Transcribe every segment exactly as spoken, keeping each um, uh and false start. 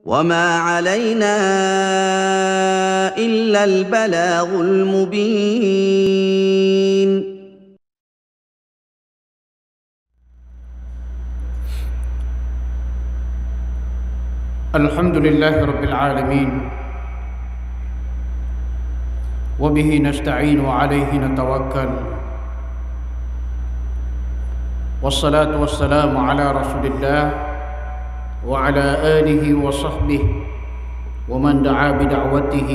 وما علينا إلا البلاغ المبين. الحمد لله رب العالمين، وبه نستعين وعليه نتوكل، والصلاة والسلام على رسول الله وعلى آله وصحبه ومن دعا بدعوته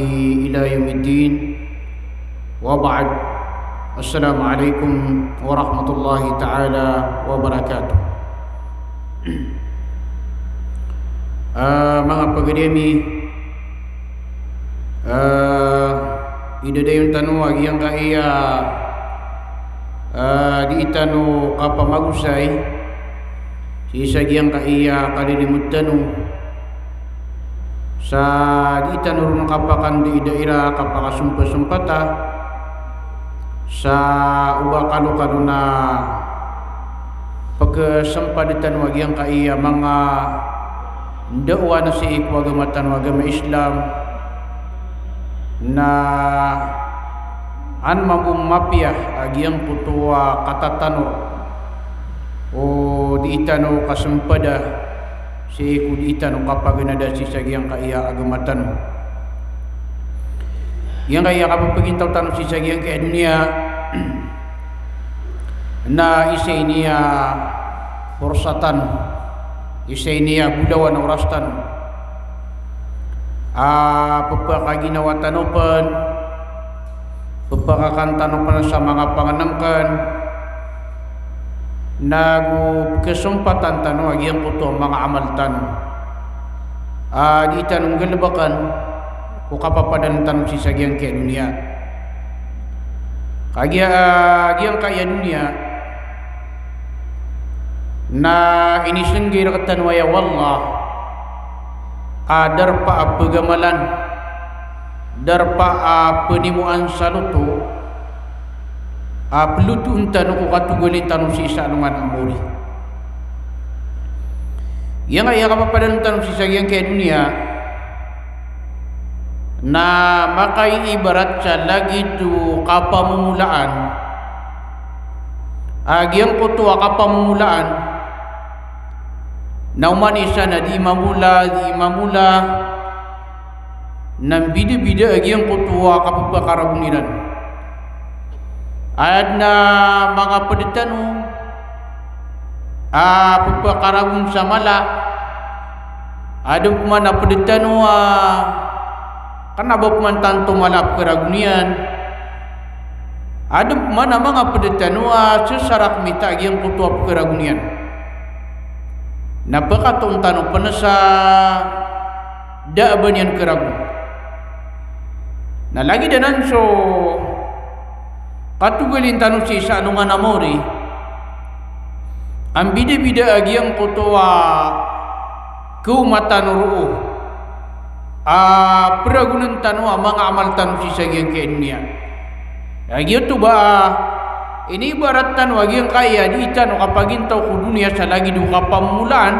إلى يوم الدين. وبعد، السلام عليكم ورحمة الله تعالى وبركاته. Ah, manga pagari ami, ah, idadayon tano a giyangkaya, ah, dii tano kapamagosay sii sa giyangkaya kalilimod tano, sa dii tano ron kapakandaidaira, kapakasompasompat sa o ba kalokalo na pkhasompad tano a giyangkaya manga ndaowan sii ko agama tano a agama Islam, na an mambo mapiya a giyangkoto a katatanor o dii tano kasompada sii ko dii tano kapaganada sii sa giyangkaya agama tano. Giyangkaya kapapagintaw tano sii sa giyangkaya doniya na isa ini a porsa tano, isa ini a bolawan a oras tano a pphakaginawa tano pn, pphakakan tano pn sa manga pangnngkn, nago pkhasompatan tano a giyangkoto a manga amal tano a dii tano nggalbkn ko kapapadalm tano sii sa giyangkaya doniya. Kagiya, ah, giyangkaya doniya na inisnggay rktano aya o Allah a darpa a pgamalan, darpa a pnimoan sa loto a plotoon tano ko katogalin tano sii sa alongan a mori. Giyangkaya kapapadalm tano sii sa giyangkaya doniya na makaiibarat sa lagid o kapamomolaan a giyangkoto a kapamomolaan na oman i isa na dii mamola, dii mamola, na mbidabida a giyangkoto a kapphakaragon iran. Adn a manga pd tano a pphakaragon sa mala, adn pman a pd tano a kna ba pman tanto mala a pkharagon iyan, adn pman a manga pd tano a sasarak mita a giyangkoto a pkharagon iyan. Na pkhatoon tano pn sa da a ba niyan kharagon. Na lagid anan so katogalin tano sii sa alongan a mori a mbidabida a giyangkoto a khaoma tano roo a pharagonn tano a manga amal tano sii sa giyangkaya doniya. A giyoto ba a iniibarat tano a giyangkaya dii tano kapagintaw ko doniya sa lagid o kapamomolaan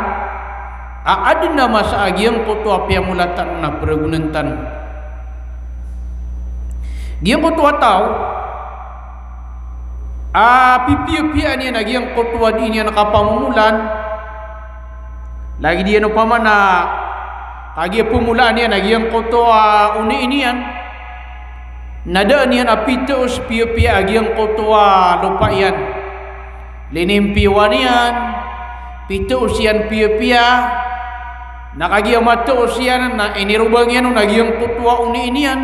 a adn a masa a giyangkoto a piyamola tano na pharagonn tano. Giyangkoto a taw a pipiyapiyaan iyan a giyangkoto a dii niyan kapamomolaan, lagid iyan opama na kagiya pmolaan iyan a giyangkoto a onii niyan, na da niyan a pitoos piyapiya a giyangkoto a lopa iyan. Linimpiwan iyan, pitoos iyan piyapiya, na kagiya matoos iyan na inirobang iyan on a giyangkoto a onii niyan,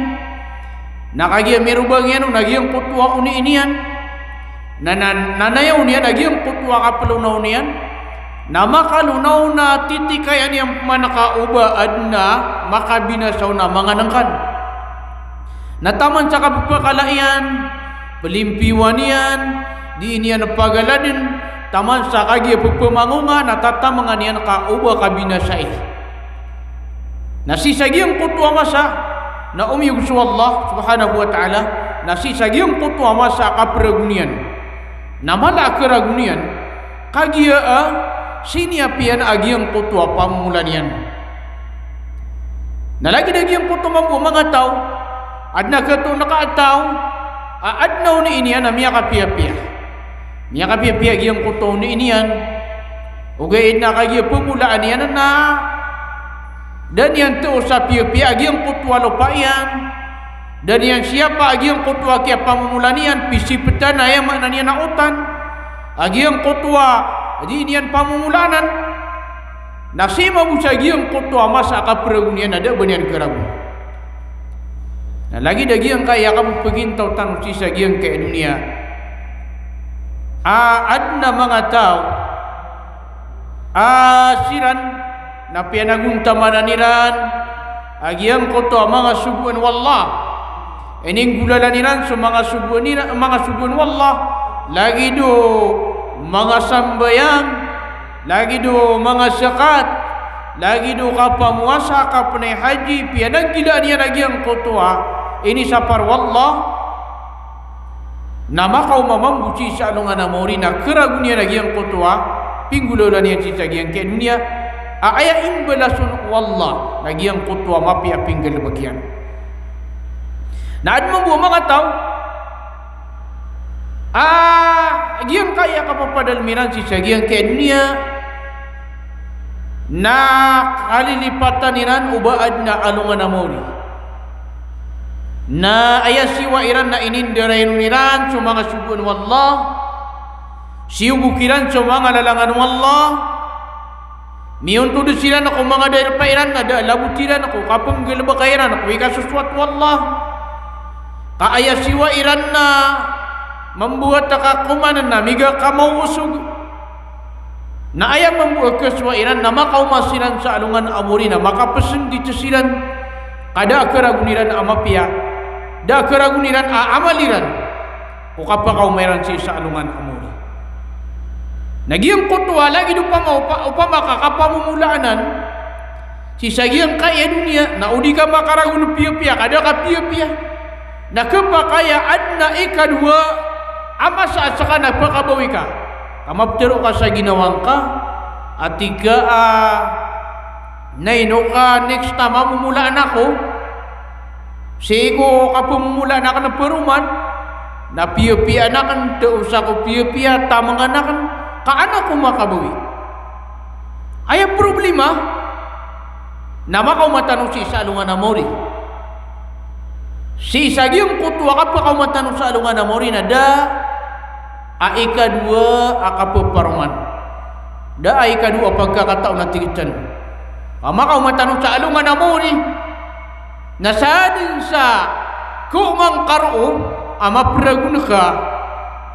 na kagiya mirobang iyan on a giyangkoto a onii niyan, na, na, nanayaw niyan a giyangkoto a kaplonaw niyan, na makalonaw na titikayan iyan pman ka o ba adn a makabinasa on a manga nngkn. Na taman sa kapphakala iyan, plimpiwan iyan, dii niyan pagaladn, taman sa kagiya pphamangonga na tatamngan iyan ka o ba kabinasai. Na sii sa giyangkoto a masa na omiyog so Allah subhanahu wa ta'ala, na sii sa giyangkoto a masa a kapharagon iyan na mala a kharagon iyan, kagiya a siniyapiyan a giyangkoto a pamomola niyan. Na lagid a giyangkoto mambo a manga taw, adn a katoon ka a taw a adn a oni niyan a miyakapiyapiya. Miyakapiyapiya giyangkoto oni niyan. Ogaid na kagiya pemolaan iyan na da niyan tao sa piyapiya a giyangkoto a lopa iyan. Da niyan siyapa a giyangkoto a kiyapamomola niyan, pisipetan a aya maana niyan a otan. A giyangkoto a di niyan pamomolaanan. Na sii mambo sa giyangkoto a masa a kapragon iyan a da a ba niyan karagon. Na lagid a giyangkaya kapepagintaw tano sii sa giyangkaya doniya a adn a manga taw a siran na piyanagontamanan iran a giyangkoto a manga sogoan o Allah. Ininggolalan iran so manga sogoan iran, manga sogoan o Allah, lagid o manga sambayang, lagid o manga zakat, lagid o kapamowasa, kapenay haji, piyananggilaan iyan a giyangkoto a inisapar o Allah. Na makaoma mambo sii sa alongan a maori na keragon iyan a giyangkoto a pinggolaolan iyan sii sa giyangkaya doniya a aya imbalason o Allah na giyangkoto a mapiya a pinggalebek iyan. Na adn mambo a manga taw a giyangkaya kapapadalem iran sii sa giyangkaya doniya na kalilipatan iran o ba adn a alongan a maori. Na aya siyowa iran na inindarayon iran so manga sogoan o Allah, siyobok iran so manga lalangan o Allah, miyontodes iran ko manga darpa iran na da a labot iran ko kapenggalebeka iran ko ikasosoat o Allah. Ka aya siyowa iran na mambo a ta ka koman na migakamaosog. Na aya mambo a kasowa iran na makaoma siran sa alongan a maori na makapesendit siran. Ka da a keragon iran a mapiya, da a keragon iran a amal iran ko kapakaoma iran sii sa alongan a maori. Na giyangkoto a lagid opama, opa-, opama ka kapamomolaanan sii sa giyangkaya doniya na o di ka makaragon piyapiya, ka da ka piyapiya. Na kepakay a adn a ikadowa a masa a seka na pakabawi ka. Ka mapetero ka sa ginawa ngka a tig ka a, na ino ka next a mamomolaan ako sii ko kapemomolaan aken a paroman, na piyapiyaan aken, taosa ko piyapiya, tamengan aken, ka an ako makabawi. Aya problema na makaoma tano sii sa alongan a maori. Sii sa giyangkoto a kapakaoma tano sa alongan a maori na da a ikadowa a kapeparoman. Da a ikadowa a pagkakataw na tig tano a makaoma tano sa alongan a maori. Na sadn sa kaoma ngka roo a maperagon ka,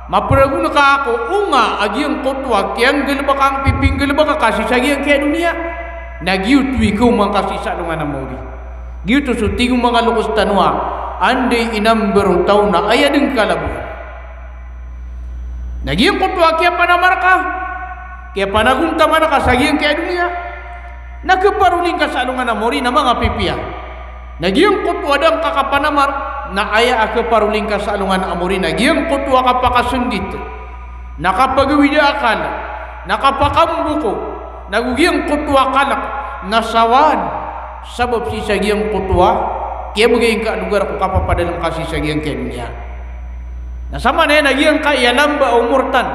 maperagon ka ko onga a giyangkoto a kiyanggalebeka, pipinggalebeka ka sii sa giyangkaya doniya. Na giyoto i kaoma ngka sii sa alongan a maori. Giyoto so tig o manga loks tano a, anda i inamber o taw na aya den kalabowan. Na giyangkoto a kiyapanamar ka, kiyapanagontaman ka sa giyangkaya doniya, na keparoling ka sa alongan a maori na mangapipiya. Na giyangkoto a da ngka kapanamar, na aya a keparoling ka sa alongan a maori na giyangkoto a kapakasendit, na kapagawida akal, na kapakamboko, na go giyangkoto a kalek na sawan, sabap sii sa giyangkoto a kiyabegay ngka a logar ko kapapadalem ka sii sa giyangkaya doniya. Na samanaya na giyangkaya lamba a omor tano,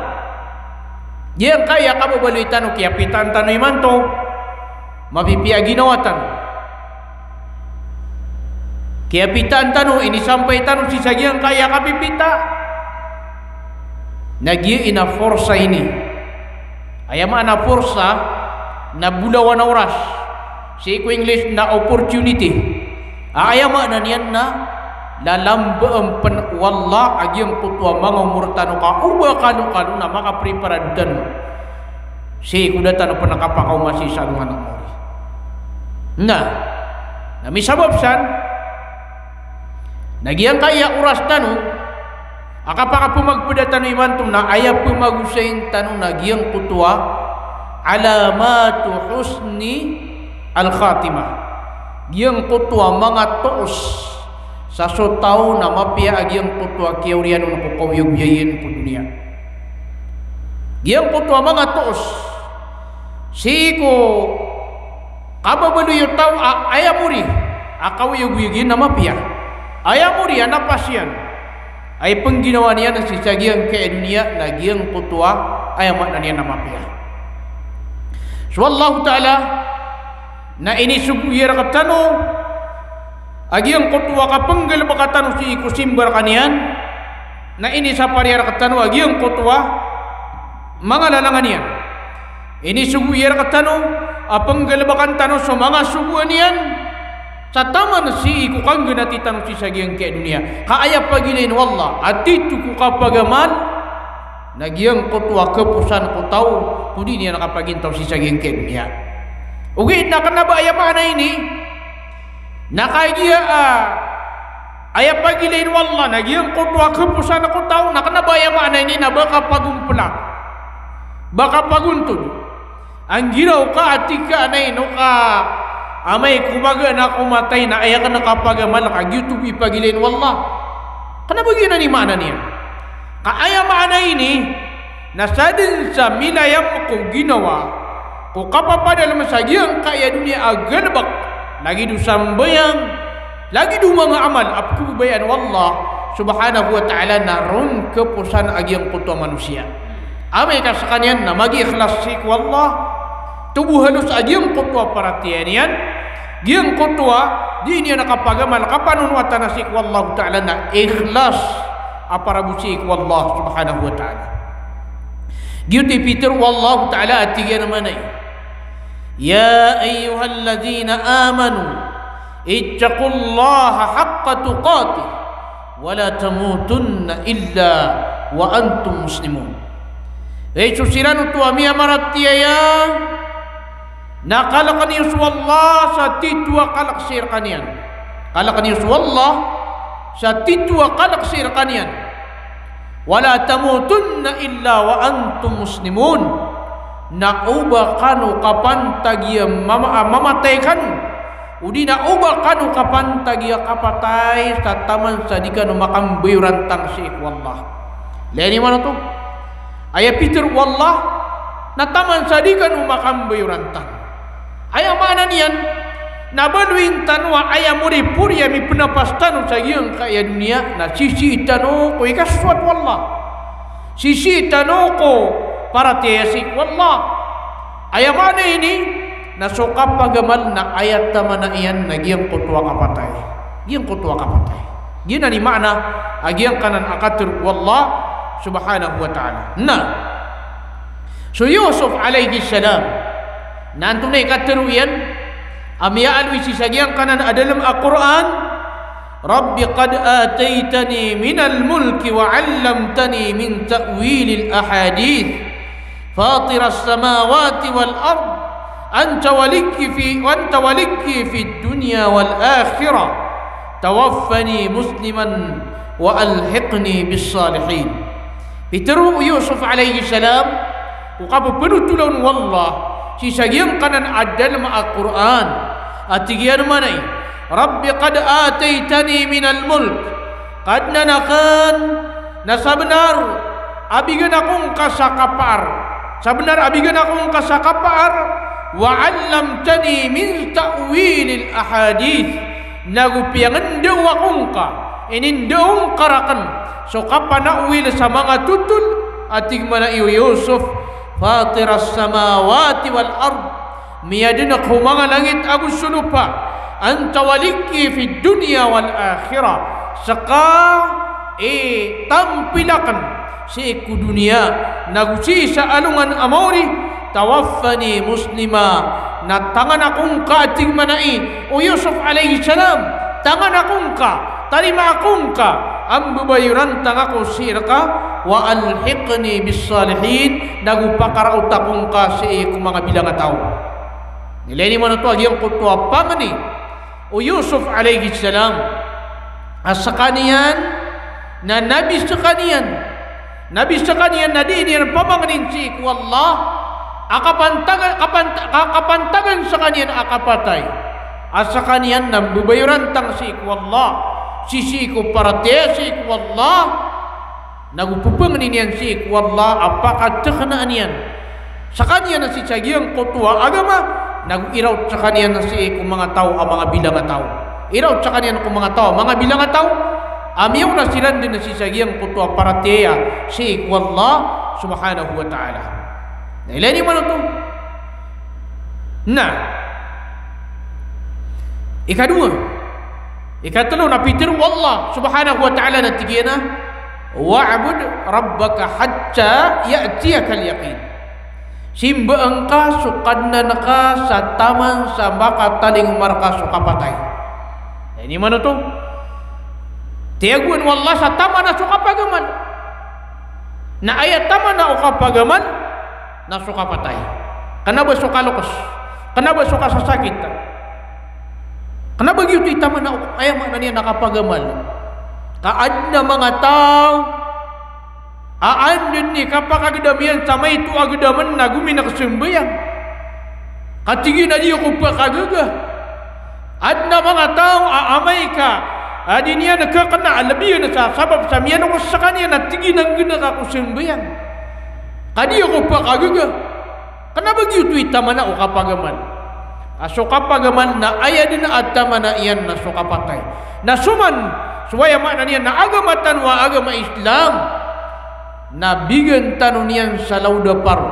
giyangkaya kababaloy tano, kiyapitaan tano imanto, mapipiya a ginawa tano. Kiyapitaan tano, inisampay tano sii sa giyangkaya kapipita. Na giya i na forsa ini. Aya maana a forsa na bolawan a oras. Sii ko English na opportunity. A aya maana niyan na lalambaan pen o Allah a giyangkoto a manga omor tano ka o ba kalokalo na makapreparado tano sii ko da tano pen kapakaoma sii sa alongan a maori. Na, na misabap san, na giyangkaya oras tano a kapakapemagpeda tano imanto na aya pemagosayin tano na giyangkoto a alamatu husni al-khatimah. Giyangkoto a manga toos sa so taw na mapiya a giyangkoto a kiyaoriyan on ko kaoyagoyag iyan ko doniya. Giyangkoto a manga toos sii ko kababaloy o taw a aya mori a kaoyagoyag iyan na mapiya. Aya mori a napas iyan a ipngginawa niyan sii sa giyangkaya doniya na giyangkoto a aya maana niyan na mapiya. So Allahu Ta'ala na inisogo iyan rktano a giyangkoto a kapnggalbka tano sii ko simba rkaniyan, na inisapar iyan rktano a giyangkoto a manga lalangan iyan. Inisogo iyan rktano a pnggalbkan tano so manga sogoan iyan sa taman sii ko kanggnati tano sii sa giyangkaya doniya. Ka aya pagilain o Allah a tito ko kapagamal na giyangkoto a kposan ko taw ko di niyan kapagintaw sii sa giyangkaya doniya. Ogaid na kna ba aya maana ini na kagiya a aya pagilain o Allah na giyangkoto a kposan ko taw, na kna ba aya maana ini na ba ka pagompla, ba ka pagontod. Anggiraw ka a tig ka a na ino ka amay ko magaan ako matay na aya kn a kapagamal ka, giyoto bo i pagilain o Allah. Kna ba giyanan i maana niyan. Ka aya maana ini na sadn sa milayam ko ginawa ko kapapadalm sa giyangkaya doniya a galbk, lagid o sambayang, lagid o manga amal a pkhababayaan o Allah subhanahu wa ta'ala, na ron kposan a giyangkoto a manosiya. Amay ka skaniyan na magiikhlas sii ko Allah, tobo halos a giyangkoto a paratiyaya niyan, giyangkoto a di niyan kapagamal, kapanonoatan sii ko Allah ta'ala na ikhlas a para bo sii ko Allah subhanahu wa ta'ala. Giyoto i pitharo o Allah ta'ala a tig iyan a maana i, "Ya ayyuhalladhina amanu, ittaqullaha haqqa tuqatih, wa la tamutunna illa wa antum muslimun." Hay so siran oto a miyamaratiyaya, na kalkn iyo so Allah sa tito a kalk sii rkaniyan. Kalkn iyo so Allah sa tito a kalk sii rkaniyan. "Wa la tamutunna illa wa antum muslimun." Na oba kano kapantagi a mama-, a mamatay kano, odi na oba kano kapantagi a kapatay sa taman sa di kano makambayorantang sii ko Allah. Ilay niyo man oto. Aya pitharo o Allah na taman sa di kano makambayorantang. Aya maana niyan na baloyin tano a aya moripori a mipnapas tano sa giyangkaya doniya na sisii tano ko ikasowat o Allah. Sisii tano ko paratiyaya sii ko Allah. Aya maana ini na so kapagamal na aya taman a iyan na giyangkoto a kapatay. Giyangkoto a kapatay. Giyanan i maana a giyangkanan a katharo o Allah subhanahu wa ta'ala. Na so Yusuf alayhis salam, na antonaa i katharo iyan a miyaaloy sii sa giyangkanan a dalm a Qur'an, "Rabbi qad ataytani minal mulki wa 'allamtani min ta'wilil ahadith, fatiras samawati wal ard, anta waliyyi fi, anta waliyyi fid dunya wal akhirah, tawaffani musliman wa alhiqni bis salihin." Pitharo o Yusuf alayhis salam ko kapphanothol on o Allah sii sa giyangkanan a dalm a Qur'an, a tig iyan a maana i, "Rabbi qad ataytani minal mulk." Kadnan akn, na sabnar a bigan ako ngka sa kapaar. Sabnar a bigan ako ngka sa kapaar, "wa 'allamtani min ta'wilil ahadith." Nago piyangndao ako ngka, inindao ngka rakn so kapanawil sa manga thotol, a tig mambo o Yusuf, "Fatiras samawati wal ard." Miyadn ko manga langit ago so lopa. "Anta waliyyi fid dunya wal akhirah." Ska i tampil akn sii ko doniya nago sii sa alongan a maori. "Tawaffani muslima." Na tangan ako ngka, a tig mambo o Yusuf alayhis salam, tangan ako ngka, tarima ako ngka a mbabayorantang ako sii rka, "wa alhiqni bis salihin." Nago pakaraot ako ngka sii ko manga bilangataw. Ilay niyo man oto a giyangkoto a pangni o Yusuf alayhis salam a skaniyan na nabi skaniyan. Nabi skaniyan na dii niyan pamangnin sii ko Allah a kapantagan, kapanta-, ka-, kapantagan skaniyan a kapatay. A skaniyan na mbabayorantang sii ko Allah, sii, sii ko paratiyaya sii ko Allah. Nago ppangnin iyan sii ko Allah a pakatknaan iyan skaniyan sii sa giyangkoto a agama, nago iraot skaniyan sii ko manga taw a manga bilangataw. Iraot skaniyan ko manga taw, manga bilangataw a miyaona siran dn sii sa giyangkoto a paratiyaya sii ko Allah subhanahu wa ta'ala. Na ilaya niyo man oto. Na ikadowa, ikatlo na pitharo o Allah subhanahu wa ta'ala na tig iyan a, "Wa'bud rabbaka hatta ya'tiyakal yaqin." Simbaa ngka so Kadnan ka sa taman sa makatalingoma rka so kapatay. Ilaya niyo man oto. Tiyagoan o Allah sa taman a so kapagamal. Na aya taman a o kapagamal na so kapatay. Kna ba so kaloks. Kna ba so kasasakit. Kna ba giyoto i taman a o, aya maana niyan na kapagamal. Ka adn a manga taw a anda dn i kapakagdam iyan sa maito a gdamn na gomin ka sambayang. Ka tig iyan a di ako pakagaga. Adn a manga taw a amay ka a di niyan kakna a lbi iyan sa sabap sa miyanoks skaniyan a tig iyan a nggnk ako sambayang. Ka di ako pakagaga. Kna ba giyoto i taman a o kapagamal. A so kapagamal na aya dn a taman iyan na so kapatay. Na so man, so aya maana niyan na agama tano a agama Islam, na bigan tano niyan sa lawd a paro.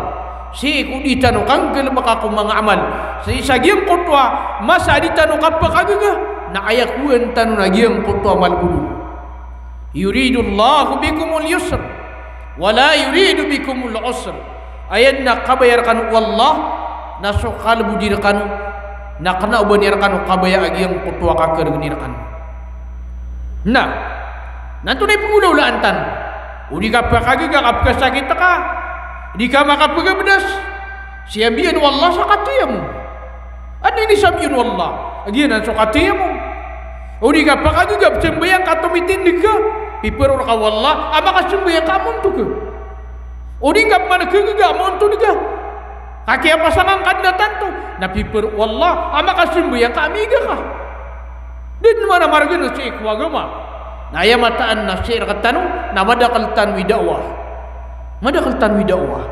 Sii ko di tano kanggalbka ko manga amal. Sii sa giyangkoto a masa a di tano kapakagaga, na aya kowaan tano na giyangkoto a malbod on. Yuridullahu bikumul yusr, wa la yuridu bikumul usr. Aya dn a kabaya rkano o Allah, na so kalbodi rkano, na kna o ba niyan rkano kabaya a giyangkoto a kakargni rkano. Na, na antonaa i pnggolawlaan tano? O di ka pakagaga ka pkhasakit ka, di ka makapagabdas, siyambian o Allah sa katayammum. Adn a inisambi on o Allah a giyanan so katayammum. O di ka pakagaga a pzambayang ka tomitindg ka, piparo rka o Allah a makasambayang ka a montod ka. O di ngka pman khagaga a montod ka, ka kiyapasang angka dn a tanto, na piparo o Allah a makasambayang ka a miiga ka. Da dn man a margn sii ko agama. Na aya mataan na sii rktano na madakl tano i da'wah. Madakl tano i da'wah.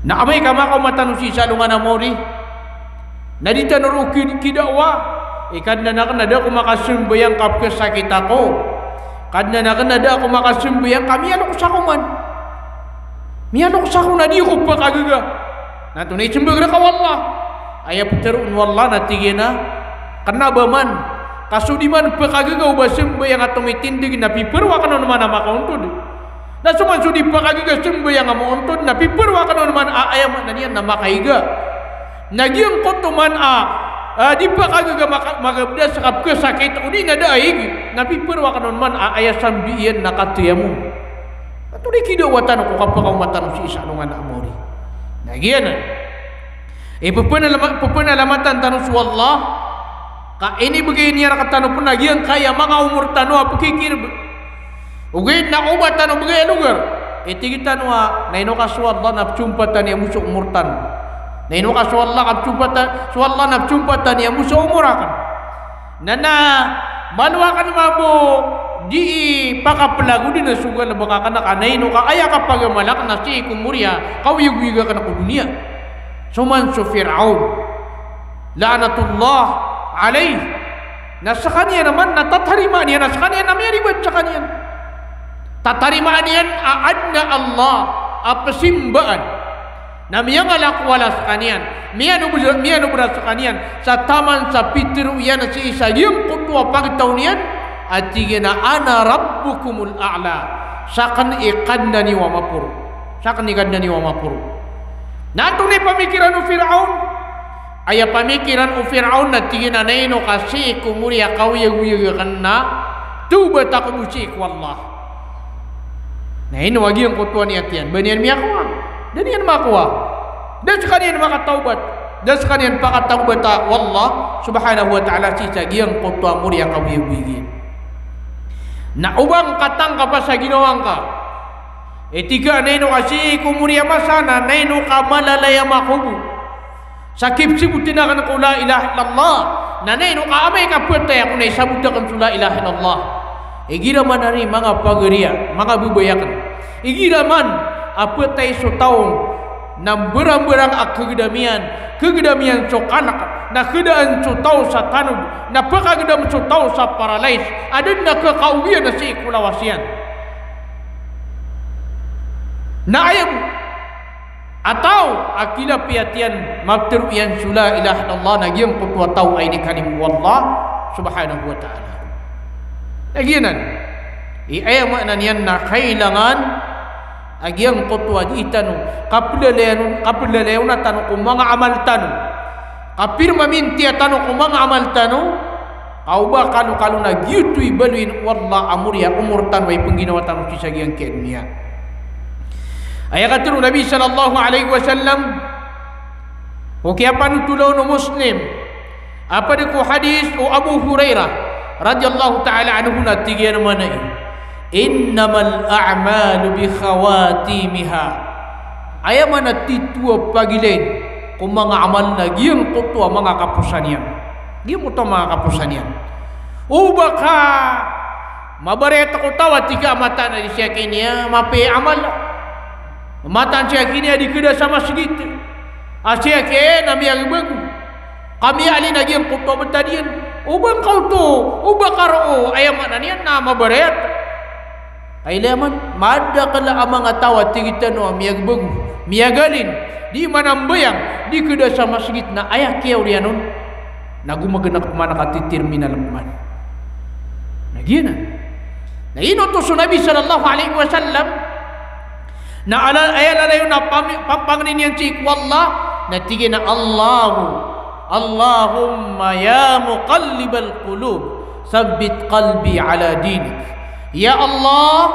Na amay ka makaoma tano sii sa alongan a maori, na di tano roo ki-, kida'wah. I Kadnan akn na da ako makasambayang ka pkhasakit ako. Kadnan akn na da ako makasambayang ka miyaloks ako man. Miyaloks ako na di ako pakagaga. Na antonaa i smbag rka o Allah? Aya ptharoon o Allah na tig iyan a, kna ba man, ka so di man pakagaga o ba sambayang a tomitindg na piparo akn on man a makaontod. Na so man so di pakagaga sambayang a maontod na piparo akn on man a aya maana niyan na makaiga. Na giyangkoto man a, a, di pakagaga maka-, magabdas ka pkhasakit odi na da a ig, na piparo akn on man a aya sambi iyan na katayammum. Antonaa i kida'wah tano ko kapakaoma tano sii sa alongan a maori? Na giyanan i pphanalama-, pphanalamat tano so Allah, ka inibgay niyan rktano pn a giyangkaya manga omor tano a pkhikirb. Ogaid na oba tano bgay a logar i tig tano a, na ino ka so Allah na pzompatan iyan bo so omor tano. Na ino ka so Allah ka pzompatan, so Allah na pzompatan iyan bo so omor akn. Na, na malo akn mambo di pakaplag odi na so galbk akn ka, na ino ka aya kapagamal akn na sii ko mori a kaoyagoyag akn ko doniya. So man so Fir'awn, la'natullah alayh. Na skaniyan man na tatarimaan iyan a skaniyan na miyaribat skaniyan. Tatarimaan iyan a adn a Allah a pzimbaan. Na miyangalakowala skaniyan, miyanobra, miyanobra skaniyan sa taman sa pitharo iyan sii sa giyangkoto a pagtaw niyan a tig iyan a, "Ana rabbukumul a'la." Sakn i Kadnan iyo a maporo. Sakn i Kadnan iyo a maporo. Na antonaa i pamikiran o Fir'awn? Aya pamikiran o Fir'awn na tig iyan a, na ino ka sii ko mori a kaoyagoyag akn na thawbat ako bo sii ko Allah. Na ino a giyangkoto a niyat iyan? Ba niyan miyakowa? Da niyan makowa. Da skaniyan makatawbat. Da skaniyan pakatawbata o Allah subhanahu wa ta'ala sii sa giyangkoto a mori a kaoyagoyag iyan. Na oba ngka tangkapa sa ginawa ngka i tig ka a, na ino ka sii ko mori a masa na, na ino ka malalay a makobo sa kipsbotn akn ko la ilaha illallah. Na, na ino ka amay ka phatay ako na isabot akn so la ilaha illallah. Igira man ari manga pagari a, manga babay akn. Igira man a phatay so taw Na mbarangbarang a kagdam iyan, kagdam iyan so kanak, na khadaan so taw sa tanod, na pakagdam so taw sa paralyze, a da dn a kakaowian a sii ko lawas iyan. Na aya bo a taw a kilapiyat iyan, maptharo iyan so la ilaha illallah, na giyangkoto a taw a inikalimo o Allah subhanahu wa ta'ala. Na giyanan i aya maana niyan na kailangan a giyangkoto a dii tano kaplalayon, kaplalayon tano ko manga amal tano, kapirmamintiya tano ko manga amal tano, ka o ba kalokalo na giyoto i baloyin o Allah a moriya omor tano a ipngginawa tano sii sa giyangkaya doniya. Aya katharo o Nabi sallallahu alaihi wasallam, o kiyapanothol o Muslim, a pd ko hadis o Abu Hurairah radhiyallahu ta'ala anhu na tig iyan a maana i, "Innamal a'malu bi khawatimiha." Aya maana titho a pagilayn ko manga amal na giyangkoto a manga kaposan iyan. Giyangkoto a manga kaposan iyan. O ba ka mabarayat ko taw a tig ka a mataan a di siya kiniya mapiya i amal. Mataan siya kiniya di khada sa masgit. A siya kiniya na miyagbago. Ka miyaalin a giyangkoto a btad iyan. O ba ngka oto, o ba ka roo, aya maana niyan na mabarayat. Ka ilaya man, madakl a manga taw a tig tano a miyagbago, miyagalin, di manambayang, di khada sa masgit na aya kiyaoriyan on na gomagna pman ka titherminal pman. Na giyanan. Na inoto so Nabi sallallahu alaihi wasallam na ala, aya lalayon a pami-, pam-, pangnin iyan sii ko Allah, na tig iyan a, "Allahu, Allahumma ya muqallibal qulub, thabbit qalbi ala dinik." Ya Allah,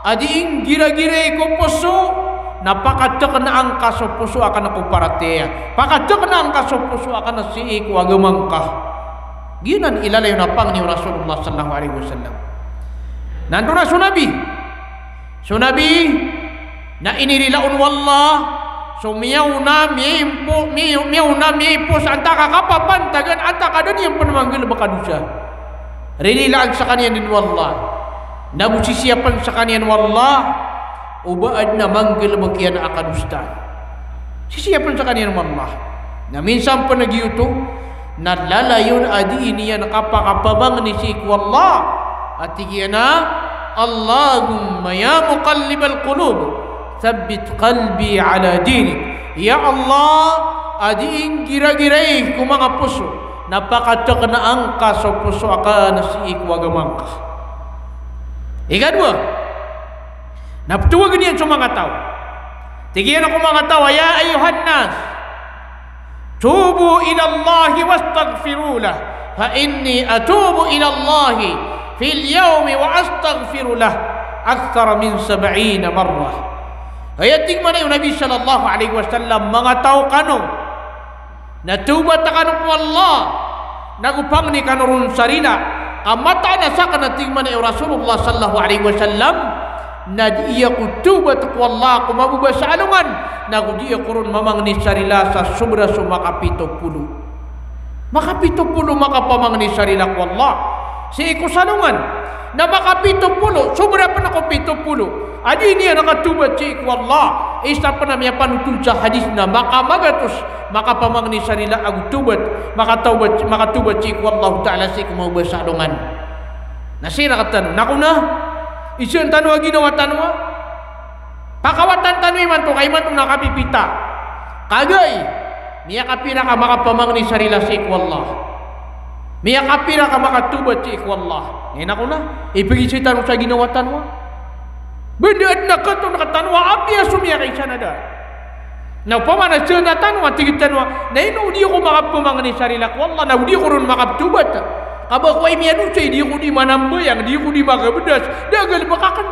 a dii nggiragiray ko poso, na pakatknaan ka so poso akn ko paratiyaya. Pakatknaan ka so poso akn sii ko agama ngka. Giyanan i lalayon a pangni o Rasulullah sallallahu alaihi wasallam. Na antonaa so Nabi? So Nabi na inirila on o Allah so miyaona, miyaimpo, miya-, miyaona, miyaipos antaa ka kapapantagan, antaa ka da niyan pn manggalbk a dosa. Ririlaan skaniyan dn o Allah. Nago sisiyapn skaniyan o Allah o ba adn a manggalbk iyan a kadosaan. Sisiyapn skaniyan o Allah. Na minsan pn a giyoto na lalayon a dii niyan kapakapamangni sii ko Allah a tig iyan a, "Allahumma ya muqallibal qulub, thabbit qalbi ala dinik." Ya Allah, a dii nggiragiray ko manga poso, na pakatknaan ka so poso akn sii ko agama ngka. Ikadowa, na ptowagn iyan so manga taw. Tig iyan ko manga taw a, "Ya ayyuhan nas, tubu ila Allahi wastaghfiru lah, fa inni atubu ila Allahi fil yawmi wa astaghfiru lah akthara min sab'ina marrah." Aya tig mambo o Nabi sallallahu alaihi wasallam, manga taw kano, na tawbat kano ko Allah, nago pangni kano ron sa rila. Ka mataan a sakn, a tig mambo o Rasulullah sallallahu alaihi wasallam, na dii ako tawbat ko Allah ko mababa sa alongan, nago dii ako ron mamangni sa rila sa sobra so makapito polo. Makapito polo makapamangni sa rila ko Allah sii ko salongan. Na makapito polo, sobra pn ko pito polo a dii niyan katawbat sii ko Allah. Isa pn a miyapanothol sa hadis na makamagatos makapamangni sa rila ago tawbat, makatawbat, makatawbat sii ko Allah Ta'ala sii ko mababa sa alongan. Na sii rktano, na ko na, isa tano a ginawa tano a pakawatan tano imanto, ka imanto na kapipita. Kagiya miyakapira ka makapamangni sa rila sii ko Allah? Miyakapira ka makatawbat sii ko Allah? Aya na ko na, ipagizai tano sa ginawa tano a ba da adn a katon rktano a apiya so miyakaisa na da. Na opama na sii rktano a tig tano a, na ino o di ako makapamangni sa rila ko Allah, na o di ako ron makaptawbat. Ka ba ko ay miyadosa i di ako di manambayang, di ako di makabdas, da a galbk akn.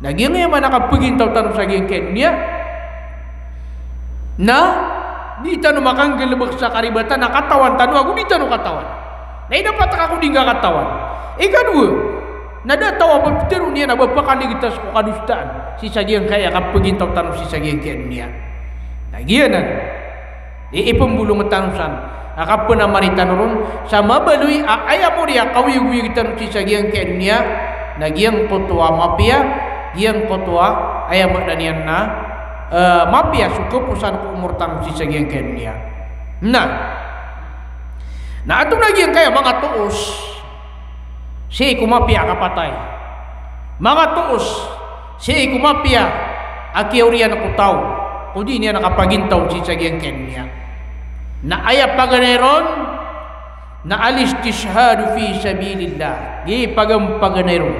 Na giyangkaya maana a kapagintaw tano sa giyangkaya doniya. Na di tano makanggalbk sa karibatan a katawan tano ago di tano katawan. Na ino pat ka ko di ngka katawan? Ikadowa, na da a taw a ba ptharoon iyan a ba pakaligtas ko kadosaan sii sa giyangkaya kapagintaw tano sii sa giyangkaya doniya. Na giyanan i ipmbolong tano san a kapnamari tano ron sa mabaloy a aya mori a kaoyagoyag tano sii sa giyangkaya doniya, na giyangkoto a mapiya, giyangkoto a aya maana niyan na eh, mapiya so kaposan ko omor tano sii sa giyangkaya doniya. Na, na antonaa giyangkaya manga toos sii ko mapiya a kapatay, manga toos sii ko mapiya a kiyaoriyan ko taw, ko di niyan kapagintaw sii sa giyangkaya doniya? Na aya paganay ron na al-istishhadu fi sabilillah. Giya pagan, paganay ron,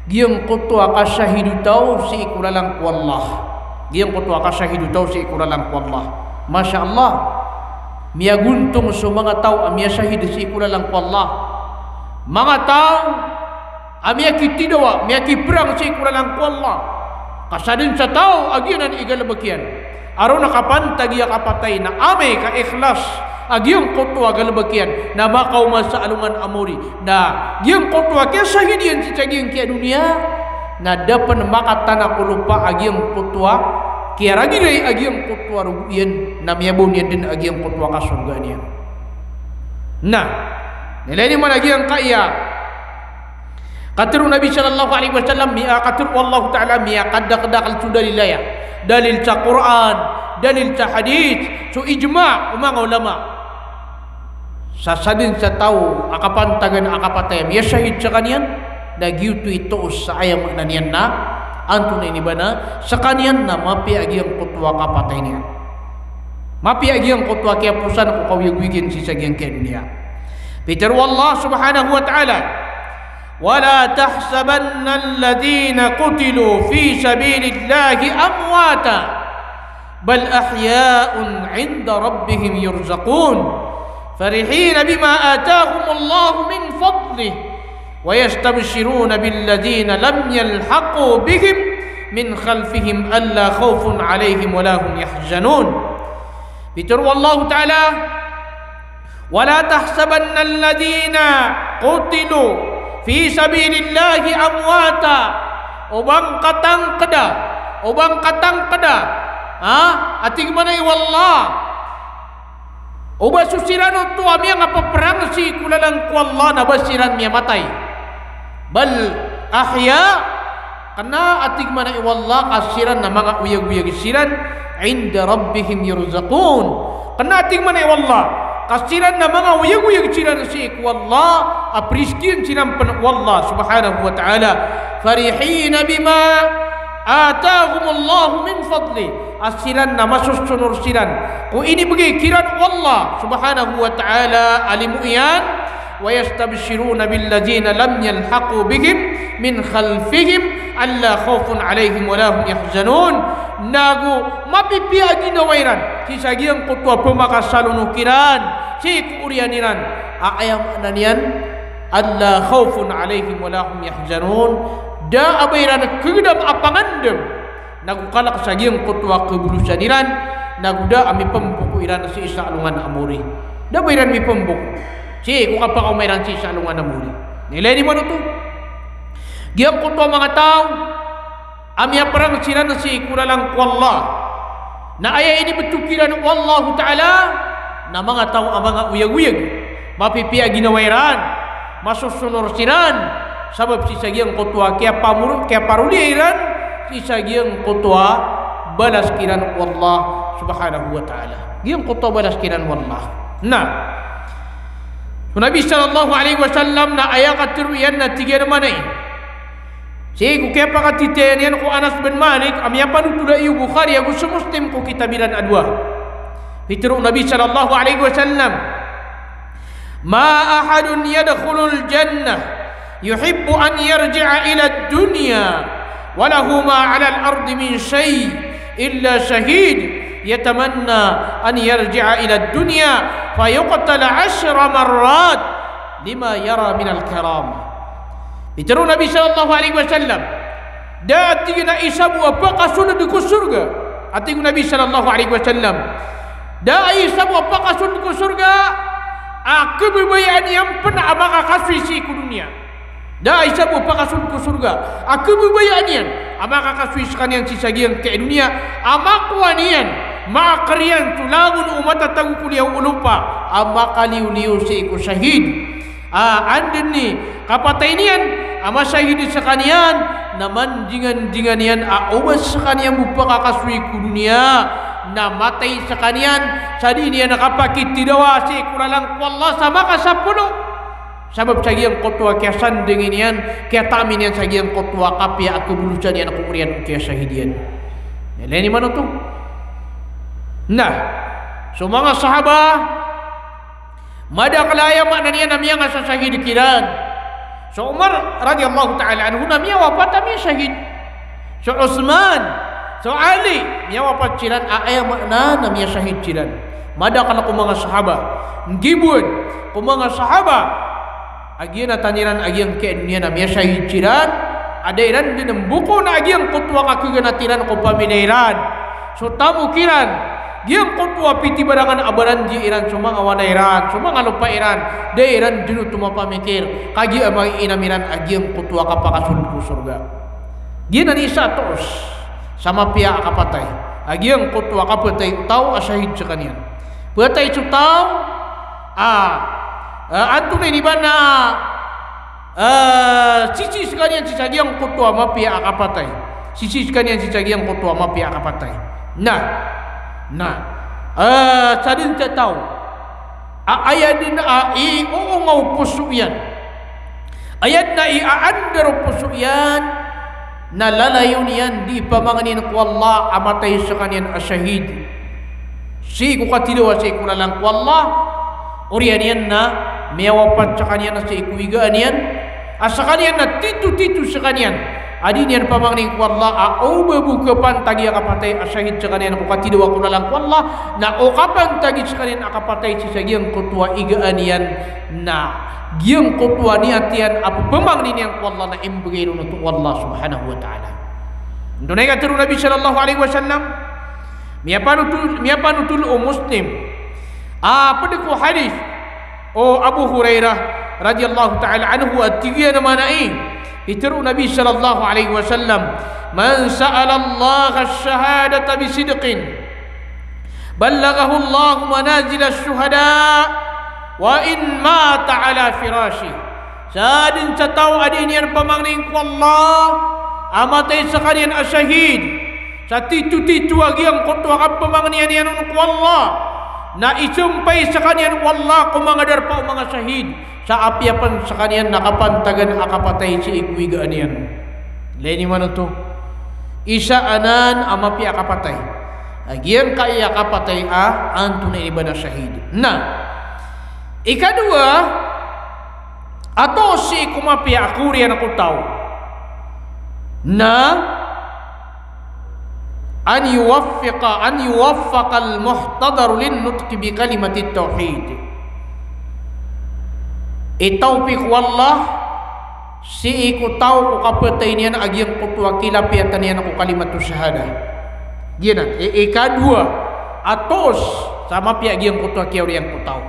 giyangkoto a kasahid o taw sii ko lalan ko Allah. Giyangkoto a kasahid o taw sii ko lalan ko Allah. Masha Allah. Miyagontong so manga taw a miyasahid sii ko lalan ko Allah. Manga taw a miyakitidawa, miyakiprang sii ko lalan ko Allah. Ka sadn sa taw a giyanan i galbk iyan a roo na kapantagi a kapatay na amay ka ikhlas a giyangkoto a galbk iyan na makaoma sa alongan a mori, na giyangkoto a kiyasahid iyan sii sa giyangkaya doniya na da pn makatana ko lopa a giyangkoto a kiyaragiray a giyangkoto a rogo iyan, na miyabon iyan dn a giyangkoto a kasorgaan iyan. Na, na ilay niyo man a giyangkaya katharo o Nabi sallallahu alaihi wasallam, miya, katharo o Allahu Ta'ala, miyakadakdakl so dalil aya, dalil sa Qur'an, dalil sa hadith, so ijma o manga ulama. Sa sadn sa taw a kapantagan a kapatay a miyasahid skaniyan, na giyoto i toos sa aya maana niyan na antonaa i inibana skaniyan na mapiya a giyangkoto a kapatay niyan. Mapiya a giyangkoto a kiyaposan ko kaoyagoyag iyan sii sa giyangkaya doniya. Pitharo o Allah subhanahu wa ta'ala, "Wa la tahsabanna alladhina qutilu fi sabilillahi amwata, bal ahya'un 'inda rabbihim yurzaqun, farihina bima atahumullahu min fadlih, wa yastabshiruna billadhina lam yalhaqu bihim min khalfihim alla khawfun 'alayhim wa la hum yahzanun." Pitharo o Allahu Ta'ala, "Wa la tahsabanna alladhina qutilu fi sabilillahi amwata." O ba ngka tangkda, o ba ngka tangkda, ha? A tig mambo o Allah, o ba so siran oto a miyangapprang sii ko lalan ko Allah na ba siran miyamatay. Bal ahya, kna a tig mambo o Allah ka siran na manga oyagoyag siran, 'inda rabbihim yurzaqun. Kna a tig mambo o Allah ka siran na manga oyagoyag siran sii ko Allah, a priskiyan siran pn o Allah subhanahu wa ta'ala. Farihina bima atahumullahu min fadlih. A siran na masosonor siran ko inibgay kiran o Allah subhanahu wa ta'ala a limo iyan. Wa yastabshiruna billadhina lam yalhaqu bihim min khalfihim alla khawfun 'alayhim wa la hum yahzanun. Nago mapipiya a ginawa iran sii sa giyangkoto a pmakasalono kiran sii ko oriyan iran. A aya maana niyan, alla khawfun 'alayhim wa la hum yahzanun. Da a ba iran kgdam a pangandam nago kalk sa giyangkoto a kabolosan iran, nago da a mipmboko iran sii sa alongan a mori. Da a ba iran mipmboko sii ko kapakaoma iran sii sa alongan a mori. Na ilay niyo man oto, giyangkoto a manga taw a miyaprang siran sii ko lalan ko Allah, na aya inibtho kiran o Allahu Ta'ala na manga taw a manga oyagoyag, mapipiya a ginawa iran, masosonor siran, sabap sii sa giyangkoto a kiyapamor-, kiyaparoliya iran sii sa giyangkoto a balas kiran o Allah subhanahu wa ta'ala. Giyangkoto a balas kiran o Allah. Na so Nabi sallallahu alaihi wasallam na aya katharo iyan na tig iyan mambo sii ko kiyapakatitayan iyan ko Anas bin Malik, a miyapanothol o Bukhari ago so Muslim ko kitab iran a dowa. Pitharo o Nabi sallallahu alaihi wasallam, "Ma ahadun yadkhulul jannah yuhibbu an yarji'a ilad dunya wa lahu ma 'alal ardi min shay' illa shahid yatamanna an yarji'a ilad dunya fayuqtala 'ashra marrat lima yara minal karamah." Pitharo o Nabi sallallahu alaihi wasallam, da a tig iyan a isa bo a pakasold ko sorga. A tig o Nabi sallallahu alaihi wasallam, da a isa bo a pakasold ko sorga a khababayaan iyan pn a makakasoy sii ko doniya. Da a isa bo a pakasold ko sorga a khababayaan iyan a makakasoy skaniyan sii sa giyangkai a doniya a makowa niyan, maakar iyan so langon o matatago ko liyawaw o lopa a makaliyoliyo sii ko shahid. A, anda i kapatay niyan, a masahid skaniyan, na mandingandingan iyan a oba skaniyan bo pakakasoy ko doniya, na matay skaniyan sa di niyan kapakitidawa sii ko lalan ko Allah sa makasapolo. Sabap sa giyangkoto a kiyasanding iyan, kiyataam iyan sa giyangkoto a kapiya a kabolosan iyan ko oriyan o kiyasahid iyan. Ilay niyo man oto. Na so manga sahaba, madakl a aya maana niyan na miyangasasahid kiran. So Umar radiyallahu ta'ala anhu na miyawapat a miyasahid. So Uthman, so Ali, miyawapat siran a aya maana na miyasahid siran. Madakl ko manga sahaba. Nggibo ko manga sahaba a giyanatan iran a giyangkai a doniya na miyasahid siran, a da iran dn mboko na a giyangkoto a kakhaganatin iran ko pamilya iran, so tamok iran, giyangkoto a pitibarangan a barandiya iran, so manga walay iran, so manga lopa iran, da iran dn oto mapamikir, kagiya a manga inam iran a giyangkoto a kapakasold ko sorga. Giyanan i isa a toos sa mapiya a kapatay, a giyangkoto a kapatay o taw a sahid skaniyan. Patay so taw a, a, antonaa ini ba na, a, sisii skaniyan sii sa giyangkoto a mapiya a kapatay. Sisii skaniyan sii sa giyangkoto a mapiya a kapatay. Na, na, a, sadn sa taw a aya dn a iyoonga o poso iyan, aya dn a iyaandar o poso iyan, na lalayon iyan, di pamangnin ko Allah a matay skaniyan a sahid sii ko katidawa sii ko lalan ko Allah. Oriyan iyan na miyawapat skaniyan sii ko igaan iyan, a skaniyan na titotito skaniyan a di niyan pamangnin ko Allah a oba bo kapantagi a kapatay a sahid skaniyan ko katidawa ko lalan ko Allah, na o kapantagi skaniyan a kapatay sii sa giyangkoto a igaan iyan na giyangkoto a niyat iyan a pphangnin iyan ko Allah na imbgay ron oto o Allah subhanahu wa ta'ala. Antonaa i katharo o Nabi sallallahu alaihi wasallam? Miyapanotol, miyapanotol o Muslim a pd ko hadith o Abu Hurairah radiyallahu ta'ala anhu a tig iyan a maana i, pitharo o Nabi sallallahu alaihi wasallam, "Man sa'ala Allah ash-shahadata bi sidqin, ballaghahu Allah manazila ash-shuhada, wa in mata ala firashih." Sadn sa taw a di niyan pamangnin ko Allah a matay skaniyan a sahid sa titotito a giyangkoto a kapamangnin iyan on ko Allah, na isampay skaniyan o Allah ko manga darpa o manga sahid sa apiya pn skaniyan na kapantagan a kapatay sii ko igaan iyan. Ilay niyo man oto. Isa anan a mapiya a kapatay a giyangkai a kapatay a antonaa ini ba na sahid. Na ikadowa a toos sii ko mapiya a khaoriyan ko taw na an yuwaffiqa, an yuwaffaqa al-muhtadaru lin-nutqi bi kalimatit tawhid. Itawfiq o Allah sii ko taw ko kapatay niyan a giyangkoto a kilapiyatan iyan ko kalimatus shahada. Giyanan i, ikadowa a toos sa mapiya a giyangkoto a kiyaoriyan ko taw.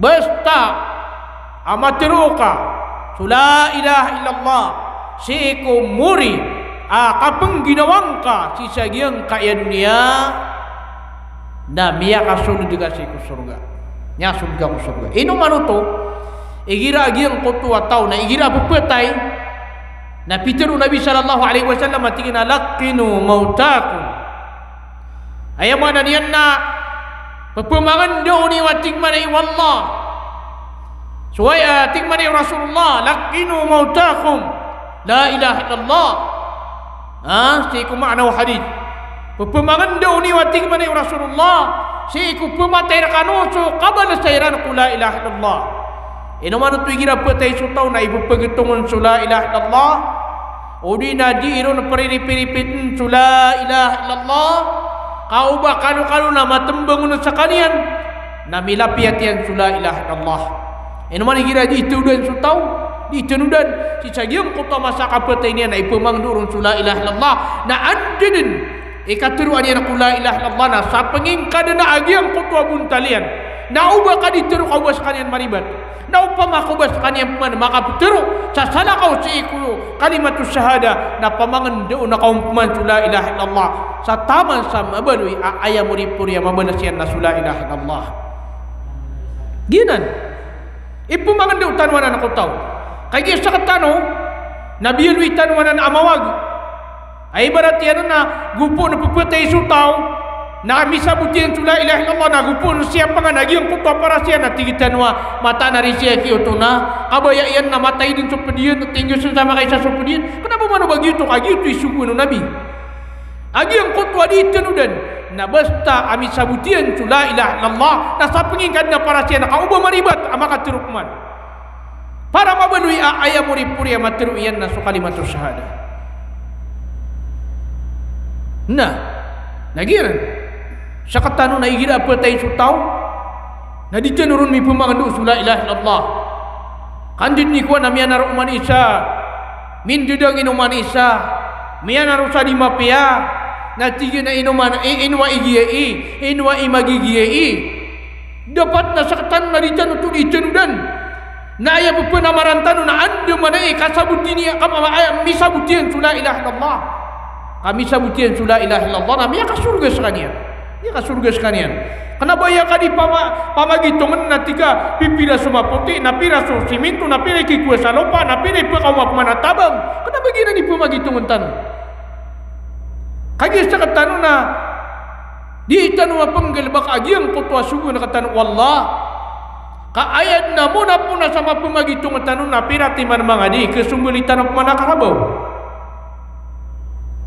Basta a matharo ka so la ilaha illallah sii ko mori a kapngginawang ka sii sa giyangkai a doniya, na miyakasold ka sii ko sorga. Miyakasold ka ko sorga. Ino man oto? Igira a giyangkoto a taw na igira a pphatay, na pitharo o Nabi sallallahu alaihi wasallam a tig iyan a, "Laqqinu mawtakum." Aya maana niyan na pphamangndao niyo a tig mambo o Allah. So aya, a tig mambo o Rasulullah, "Laqqinu mawtakum la ilaha illallah." Ha, sii ko maana o hadith. Pphamangndao niyo a tig mambo o Rasulullah sii ko pmatay rkano so kabalsa iran ko la ilaha illallah. Ino man oto? Igira phatay so taw na ipphagitongon so la ilaha illallah, odi na di ron priripripitn so la ilaha illallah, ka o ba kalokalo na matmbang on skaniyan, na milapiyat iyan so la ilaha illallah. Ino man igira di tanodan so taw, di tanodan sii sa giyangkoto a masa a kapatay niyan na ipphamangndao ron so la ilaha illallah, na anda dn i katharoa niyan ko la ilaha illallah na sa pngingkadn a giyangkoto a bontal iyan. Na o ba ka di tharo ka o ba skaniyan maribat. Na opama ka o ba skaniyan pman makaptharo sa salakaw sii ko kalimatus shahada, na pamangndao na ka on pman so la ilaha illallah. Sa taman sa mabaloy a aya moripori a mabalas iyan na so la ilaha illallah. Giyanan. Ipphamangndao tano anan ko taw. Kagiya sktano, Na biyaloy tano anan a mawag. Ay ibarat iyan na gopoon a pepatay so taw, na misabot iyan so la ilaha illallah, na gopoon siya pangan a giyangkoto a paras iyan, na tig tano a mataan a riski a giyoto na kabaya iyan na matay den so ped iyan, tinggiyosen sa makaisa so ped iyan. Kena ba mano ba giyoto, ka giyoto i sogoan o Nabi. A giyangkoto a di tanodan, na basta a misabot iyan so la ilaha illallah, na sa pengingkad na paras iyan, na ka oba maribat a makatero peman. Para mabaloy a aya moripori a matero iyan na so kalimatus shahada. Na, na giyanan. Sekatano na igira a petay so taw, na di tano ron mipemangendo so la ilaha illallah. Kandid ni kowan a miyanar o oman i isa, mindedang ino man i isa, miyanar o sa di mapiya, na tig iyan a ino man, i-, ino a igiya i, ino a imagigiya i. Dapat na sekatano na di tano oto di tanodan. Na aya pepenamaran tano na anda man i kasaboti niyan, ka ma-, aya misabot iyan so la ilaha illallah. Ka misabot iyan so la ilaha illallah, na miyakasorga sekaniyan. Miyakasorga sekaniyan. Kena ba aya ka di pama-, pamagitongen na tig ka pipira so mapoti, na pira so siminto, na pira i kikowa sa lopa, na pira i pekaoma peman a tabang. Kena ba giyanan i pamagitongen tano. Kagiya sekatano na di tano mapenggalebek a giyangkoto a sogoan rektano o Allah. Ka aya den a mona-pona sa mapemagitong tano na pira timan mangadi, kesombeli tano peman a karabaw.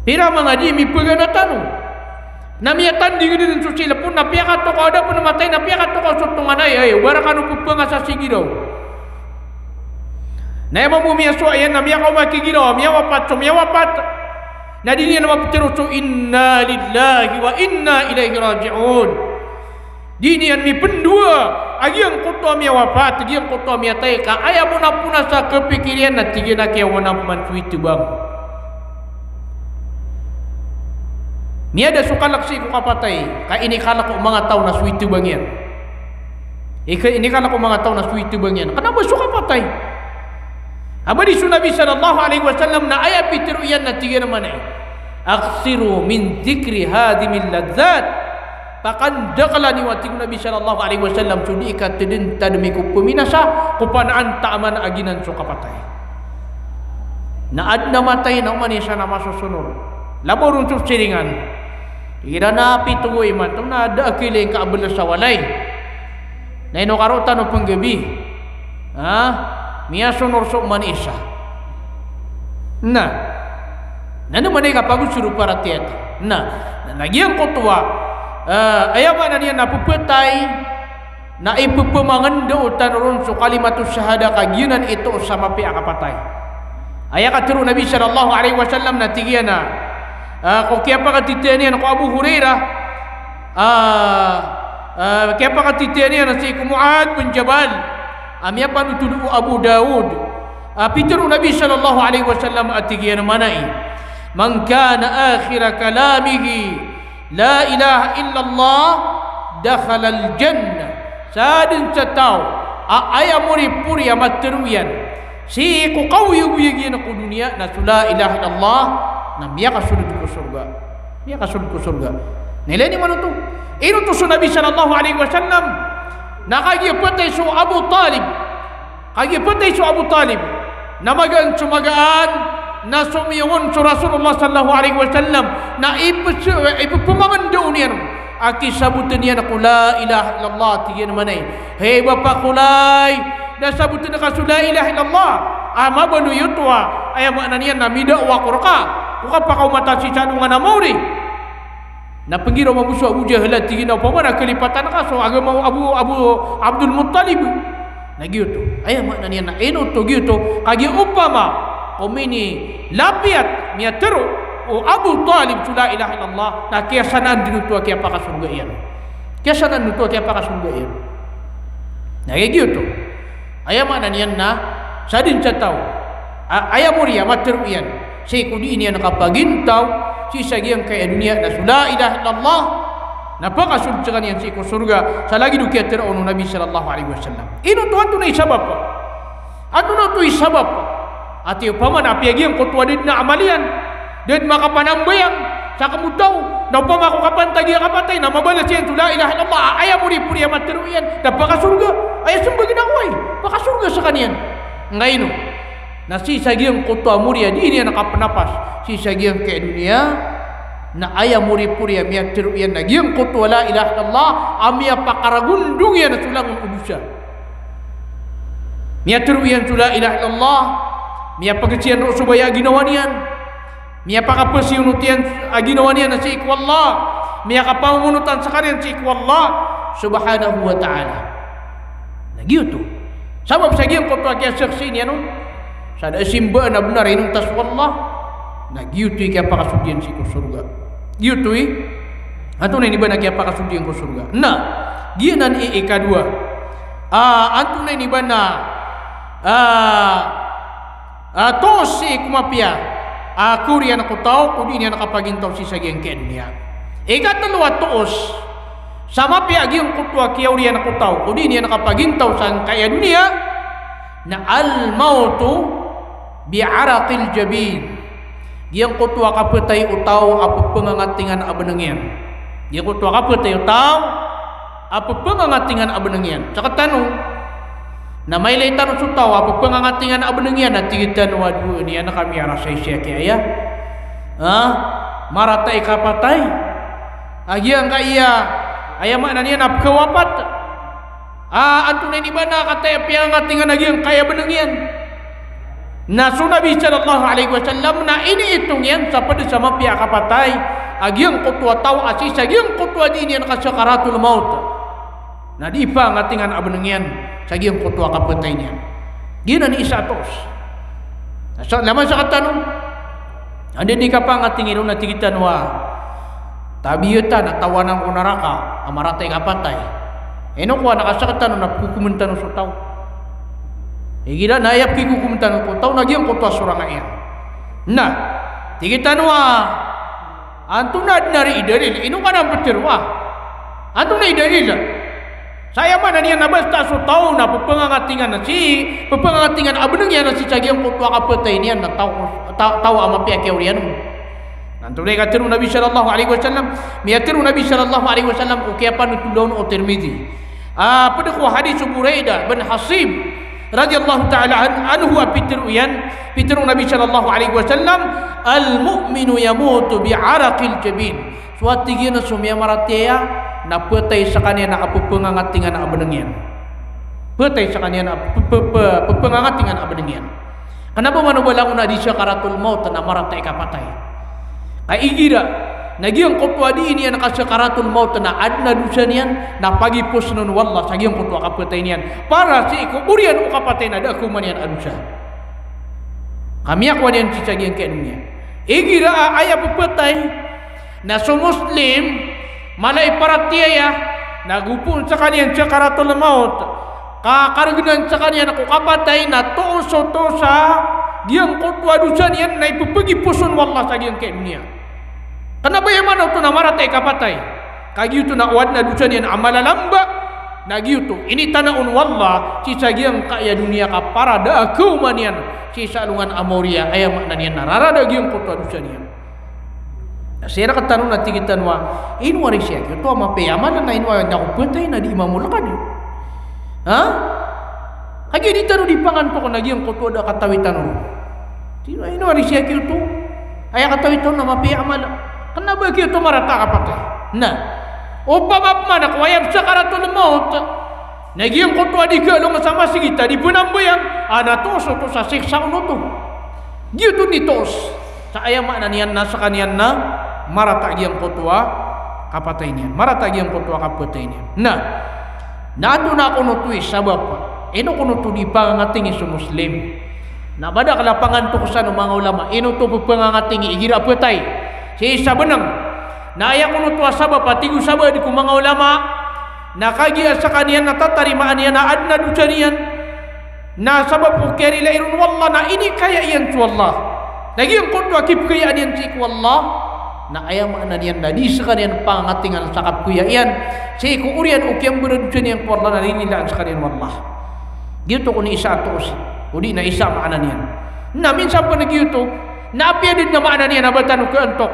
Pira mangadi, mipegana tano. Na miyatanding den so silpon, na piyakatokaw a da pen matay, na piyakatokaw so tonganay, ay, oba rekano pepangasa si giraw. Na aya mambo miyasowa iyan na miyakaoma ki giraw, miyawapat so miyawapat. Na di niyan mapetero so inna lillahi wa inna ilaihi raji'un. Di niyan mipendowa a giyangkoto a miyawapat, giyangkoto a miyatay, ka aya mona-pona sa kepikir iyan na tig iyan a kiyaowana peman so itebang. Miyada so kalek sii ko kapatay, ka inikalek o manga taw na so itebang iyan. Ika-, inikalek o manga taw na so itebang iyan. Kena ba so kapatay. Aba di so Nabi sallallahu alaihi wasallam na aya pitero iyan na tig iyan a mana i, "Akthiru min dhikri hadhimil ladhdhat." Pakandakelani, a tig o Nabi sallallahu alaihi wasallam, so di katedentad mi ko peminasa ko panaan ta aman a giyanan so kapatay. Na aden a matay na oman i isa na masosonor. Labaw ron so siringan. Igira na pito go imanto na da a kiling ka a beles a walay. Na ino karo tano penggebi. Ha? Miyasonor so oman i isa. Na. Na anda man i kapagosor o paratiyaya. Na. Na giyangkoto a, eh, aya maana niyan na pepatay, na ipepemangendo tano ron so kalimatus shahada ka giyanan i toos sa mapiya a kapatay. Aya katero o Nabi sallallahu alaihi wasallam na tig iyan a, ah, ko kiyapakatitayan iyan ko Abu Hurairah, ah, ah, kiyapakatitayan iyan sii ko Muadh bin Jabal, a miyapanotol o Abu Dawud. Ah, pitero o Nabi sallallahu alaihi wasallam a tig iyan a mana i, "Man kana akhira kalamihi la ilaha illallah, dakhalal jannah." Sadn sa taw a aya moripori a matero iyan sii ko kaoyagoyag iyan ko doniya na so la ilaha illallah, na miyakasold ko sorga. Miyakasold ko sorga. Na ilay niyo man oto. Ino oto so Nabi sallallahu alaihi wasallam na kagiya patay so Abu Talib. Kagiya patay so Abu Talib, na magaan so magaan na somiyong on so Rasulullah sallallahu alaihi wasallam, na ipes-, ipepemangendo iyan a kisaboten iyan ko la ilaha illallah, tig iyan a mana i, "Hay bapa ko lay, na saboten ka so la ilaha illallah a mabaloy oto a, aya maana niyan na midaawa ko rka ko kapakaoma ta sii sa alongan a maori." Na penggiraw mambo so Abu Jahal a tig iyan a opama na kalipatan ka so agama o Abu, Abu Abdul Muttalib. Na giyoto. Aya maana niyan na ino oto giyoto. Kagiya opama ko minilapiyat, miyatero o Abu Talib so la ilaha illallah, na kiyasanaan den oto a kiyapakasorga iyan. Kiyasanaan den oto a kiyapakasorga iyan. Na giyoto. Aya maana niyan na sadn sa taw a aya mori a matero iyan sii ko dii niyan kapagintaw sii sa giyangkaya doniya na so la ilaha illallah, na pakasold sekaniyan sii ko sorga sa lagid o kiyatero o Nabi sallallahu alaihi wasallam. Ino oto, antonaa i sabap? Antonaa oto i sabap? Ati opama na apiya giyangkoto a da den a amal iyan, da den makapanambayang sa kembotaw, na opama ko kapantagi a kapatay na mabalas iyan so la ilaha illallah a aya moripori a matero iyan na pakasorga. Aya sembagen ako ay pakasorga sekaniyan. Ngaino? Na sii sa giyangkoto a mori a dii niyan kapnapas sii sa giyangkai a doniya, na aya mori pori a miyatharo iyan na giyangkoto a la ilaha illallah a miyapakaragondong iyan so langon o dosa. Miyatharo iyan so la ilaha illallah, miyapagasiyan roo so baya a ginawa niyan, miyapakapasiyonot iyan a ginawa niyan na sii ko Allah, miyakapangongonotan skaniyan sii ko Allah subhanahu wa ta'ala. Na giyoto. Sabap sa giyangkoto a kiyasaksi niyan on, sa da a simbaan a bnar inonta so Allah, na giyoto i kiyapakasold iyan sii ko sorga. Giyoto i, antonaa ini ba na kiyapakasold iyan ko sorga. Na giyanan i ikadowa. Ah, antonaa ini ba na, ah, ah, toos sii ko mapiya a kaoriyan ko taw ko dii niyan kapagintaw sii sa giyangkai a doniya. Ikatlo a toos sa mapiya a giyangkoto a kiyaoriyan ko taw ko dii niyan kapagintaw sangkai a doniya, na al-mautu bi araqil jabin. Giyangkoto a kapatay o taw a ppangangatingan a bnng iyan. Giyangkoto a kapatay o taw a ppangangatingan a bnng iyan. Sktano, na mailay tano so taw a ppangangatingan a bnng iyan, na tig tano a doon iyan ka miyarasay sii a kiyaya. Ha? Marata i kapatay a giyangkaya, aya maana niyan na pkawapat. Ah, antonaa ini ba na kataya piyangangatingan a giyangkaya bnng iyan. Na so Nabi sallallahu alaihi wasallam na iniitong iyan sa pd sa mapiya a kapatay a giyangkoto a taw a sii sa giyangkoto a dii niyan kasakaratul maut. Na dii pangangatingan a bnng iyan sa giyangkoto a kapatay niyan. Giyanan i isa a toos. Na sa, langon sktano, anda dii kapangating iron na tig tano a tabiya ta na tawanan ko naraka a marata i kapatay. Ino kowan a ka sktano na pkhokomn tano so taw. Igira na aya pkhokomn tano ko taw na giyangkoto a sorang iyan. Na tig tano a antonaa dn ari i dalil, ino ka na ptharoa? Antonaa i dalil? Sa aya maana niyan na basta so taw na ppangangatingan sii, ppangangatingan a bnng iyan sii sa giyangkoto a kapatay niyan na taw, ta-, taw a mapiya a kiyaoriyan on. Na antonaa i katharo o Nabi sallallahu alaihi wasallam? Miyatharo o Nabi sallallahu alaihi wasallam ko kiyapanothol on o Tirmidhi. Ah, pd ko hadith o Buraidah bin Hasib radhiyallahu ta'ala an-, anhu a pitharo iyan, pitharo o Nabi sallallahu alaihi wasallam, "Al-mu'minu yamutu bi araqil jabin." So a tig iyan a so miyamaratiyaya na phatay skaniyan a ppangangatingan a bnng iyan. Phatay skaniyan a p-, p-, p-, ppangangatingan a bnng iyan. Kna ba mano ba langon a dii sakaratul maut na marata i kapatay. Ka igira na giyangkoto a dii niyan kasakaratul maut na adn a dosa niyan, na pagipos on o Allah sa giyangkoto a kapatay niyan para sii ko oriyan o kapatay na da a kaoma niyan a dosa. Ka miyakowa niyan sii sa giyangkai a doniya. Igira a aya pphatay na so Muslim, mala i paratiyaya, na gopoon skaniyan sakaratul maut, ka kargnan skaniyan ko kapatay, na toos o toos a giyangkoto a dosa niyan na ipphagiposon o Allah sa giyangkai a doniya. Kna ba aya maana oto na marata i kapatay. Ka giyoto na o adn a dosa niyan a malalamba, na giyoto initana on o Allah sii sa giyangkai a doniya ka para da a kaoma niyan sii sa alongan a maori a, aya maana niyan na rarad a giyangkoto a dosa niyan. Na sii rktano na tig tano a, ino ari sii aki oto a mapiya i amal na ino a anda ko phatay na dii mamolkad. Ha? Kagiya di tano dii pangantok na giyangkoto a da katawi tano. Ino, ino ari sii aki oto. Aya katawi tano na mapiya i amal. Kna ba giyoto marata a kapatay. Na opama pman a ko aya sakaratul maut na giyangkoto a dii kaalongan sa masgit a dii pnambayang, a na toos o toos a siksa on oto. Giyoto i toos. Sa aya maana niyan na skaniyan na marata giyangkoto a kapatay niyan. Marata giyangkoto a kapatay niyan. Na, na antonaa kon oto i sabap, ino kon oto dii pangangatingi so Muslim? Na madakl a pangantok san o manga ulama, ino oto pphangangatingi igira phatay sii sa bnng. Na aya kon oto a sabap a tig o sabaad ko manga ulama, na kagiya skaniyan na tatarimaan iyan a adn a dosa niyan, na sabap ko kiyarilai ron o Allah na inikaya iyan so Allah. Na giyangkoto a kipkayaan iyan sii ko Allah, na aya maana niyan na dii skaniyan pangangatingan sa kapkaya iyan sii ko oriyan o kiyambaradosa niyan ko Allah na rinilaan skaniyan o Allah. Giyoto kon i isa a toos, odi na isa a maana niyan. Na minsan pn giyoto, na apiya da dn a maana niyan a ba tano kaantok.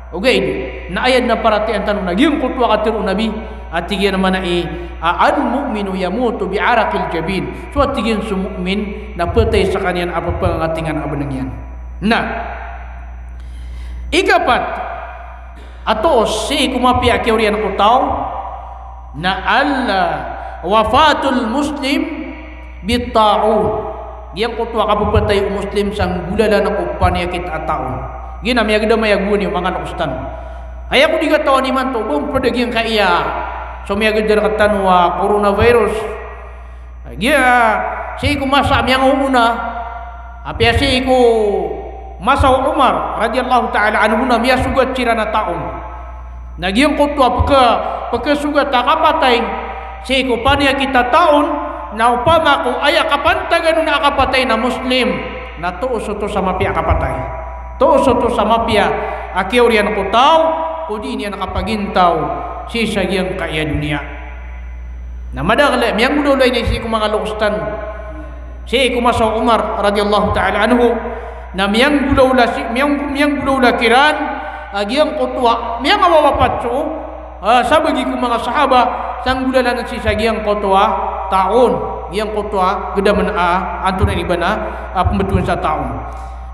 Ogaid na aya dn a paratiyayaan tano na giyangkoto a katharo o Nabi A tig iyan a maana i, a, al-mu'minu yamutu bi araqil jabin. So a tig iyan so mu'min na phatay skaniyan a phangangatingan a bnng iyan. Na ikapat a toos sii ko mapiya a kiyaoriyan ko taw na al-wafatul muslim bit-ta'un. Giyangkoto a kapapatay o Muslim sa nggolalan ko paniyakit a ta'un. Giya na miyagdam aya gowani o manga loks tano. Aya ko di katawan imanto, ba pd a giyangkaya so miyagdam rktano a coronavirus. Giya sii ko masa a miyangoona, apiya sii ko masa o Umar radiyallahu ta'ala anhu na miyasogat siran a ta'un. Na giyangkoto a pkha-, pkhasogat a kapatay sii ko paniyakit a ta'un, na opama ko aya kapantagan on a kapatay na Muslim, na toos oto sa mapiya a kapatay. Toos oto sa mapiya a kiyaoriyan ko taw, ko di niyan kapagintaw sii sa giyangkaya doniya. Na madakl a miyanggolawla ini sii ko manga loks tano. Sii ko masa o Umar radiyallahu ta'ala anhu, na miyanggolawla si-, miyang-, miyanggolawla kiran a giyangkoto a miyangawawapat so, a, sabagi ko manga sahaba sa nggolalan sii sa giyangkoto a ta'un, giyangkoto a gdam a antonaa ini ba na, a, pmbtowan sa ta'un.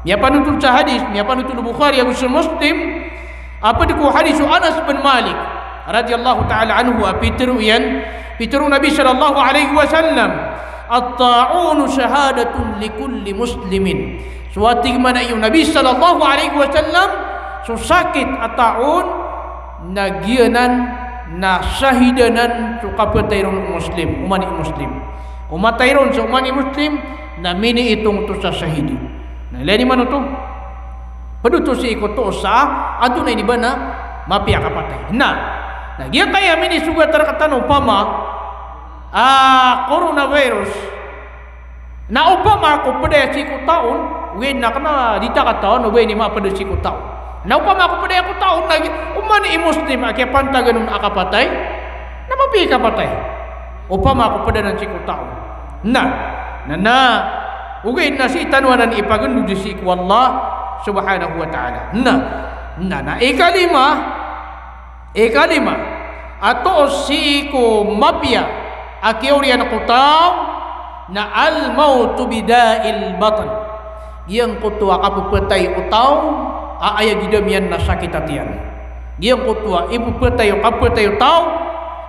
Miyapanotol sa hadis, miyapanotol o Bukhari ago so Muslim, a pd ko hadis o Anas bin Malik radiyallahu ta'ala anhu a pitharo iyan, pitharo o Nabi sallallahu alaihi wasallam, "At-ta'unu shahadatun li kulli muslimin." So a tig mambo o Nabi sallallahu alaihi wasallam, so sakit a ta'un na giyanan na shahid anan so kapatay ron o Muslim, oman i Muslim. O matay ron so oman i Muslim na miniitong oto sa shahid. Na ilay niyo man oto. Pd oto sii ko toos sa antonaa ini ba na mapiya a kapatay. Na, na giyangkaya minisogat rktano opama a coronavirus. Na opama ko pd aya sii ko ta'un, ogaid na kna di ta katawan o ba ini mapd sii ko ta'un. Na opama ko pd aya ko ta'un, na gi-, oman i Muslim a kiyapantagan on a kapatay, na mapiya i kapatay. Opama ko pd anan sii ko ta'un. Na, na, na, ogaid na sii tano anan ipagndod sii ko Allah subhanahu wa ta'ala. Na, na, na, ikalima, ikalima a toos sii ko mapiya a kiyaoriyan ko taw na al-mawtu bida'il batn. Giyangkoto a kapapatay o taw a aya gidam iyan na sakit a tiyan. Giyangkoto a ipapatay o, kapatay o taw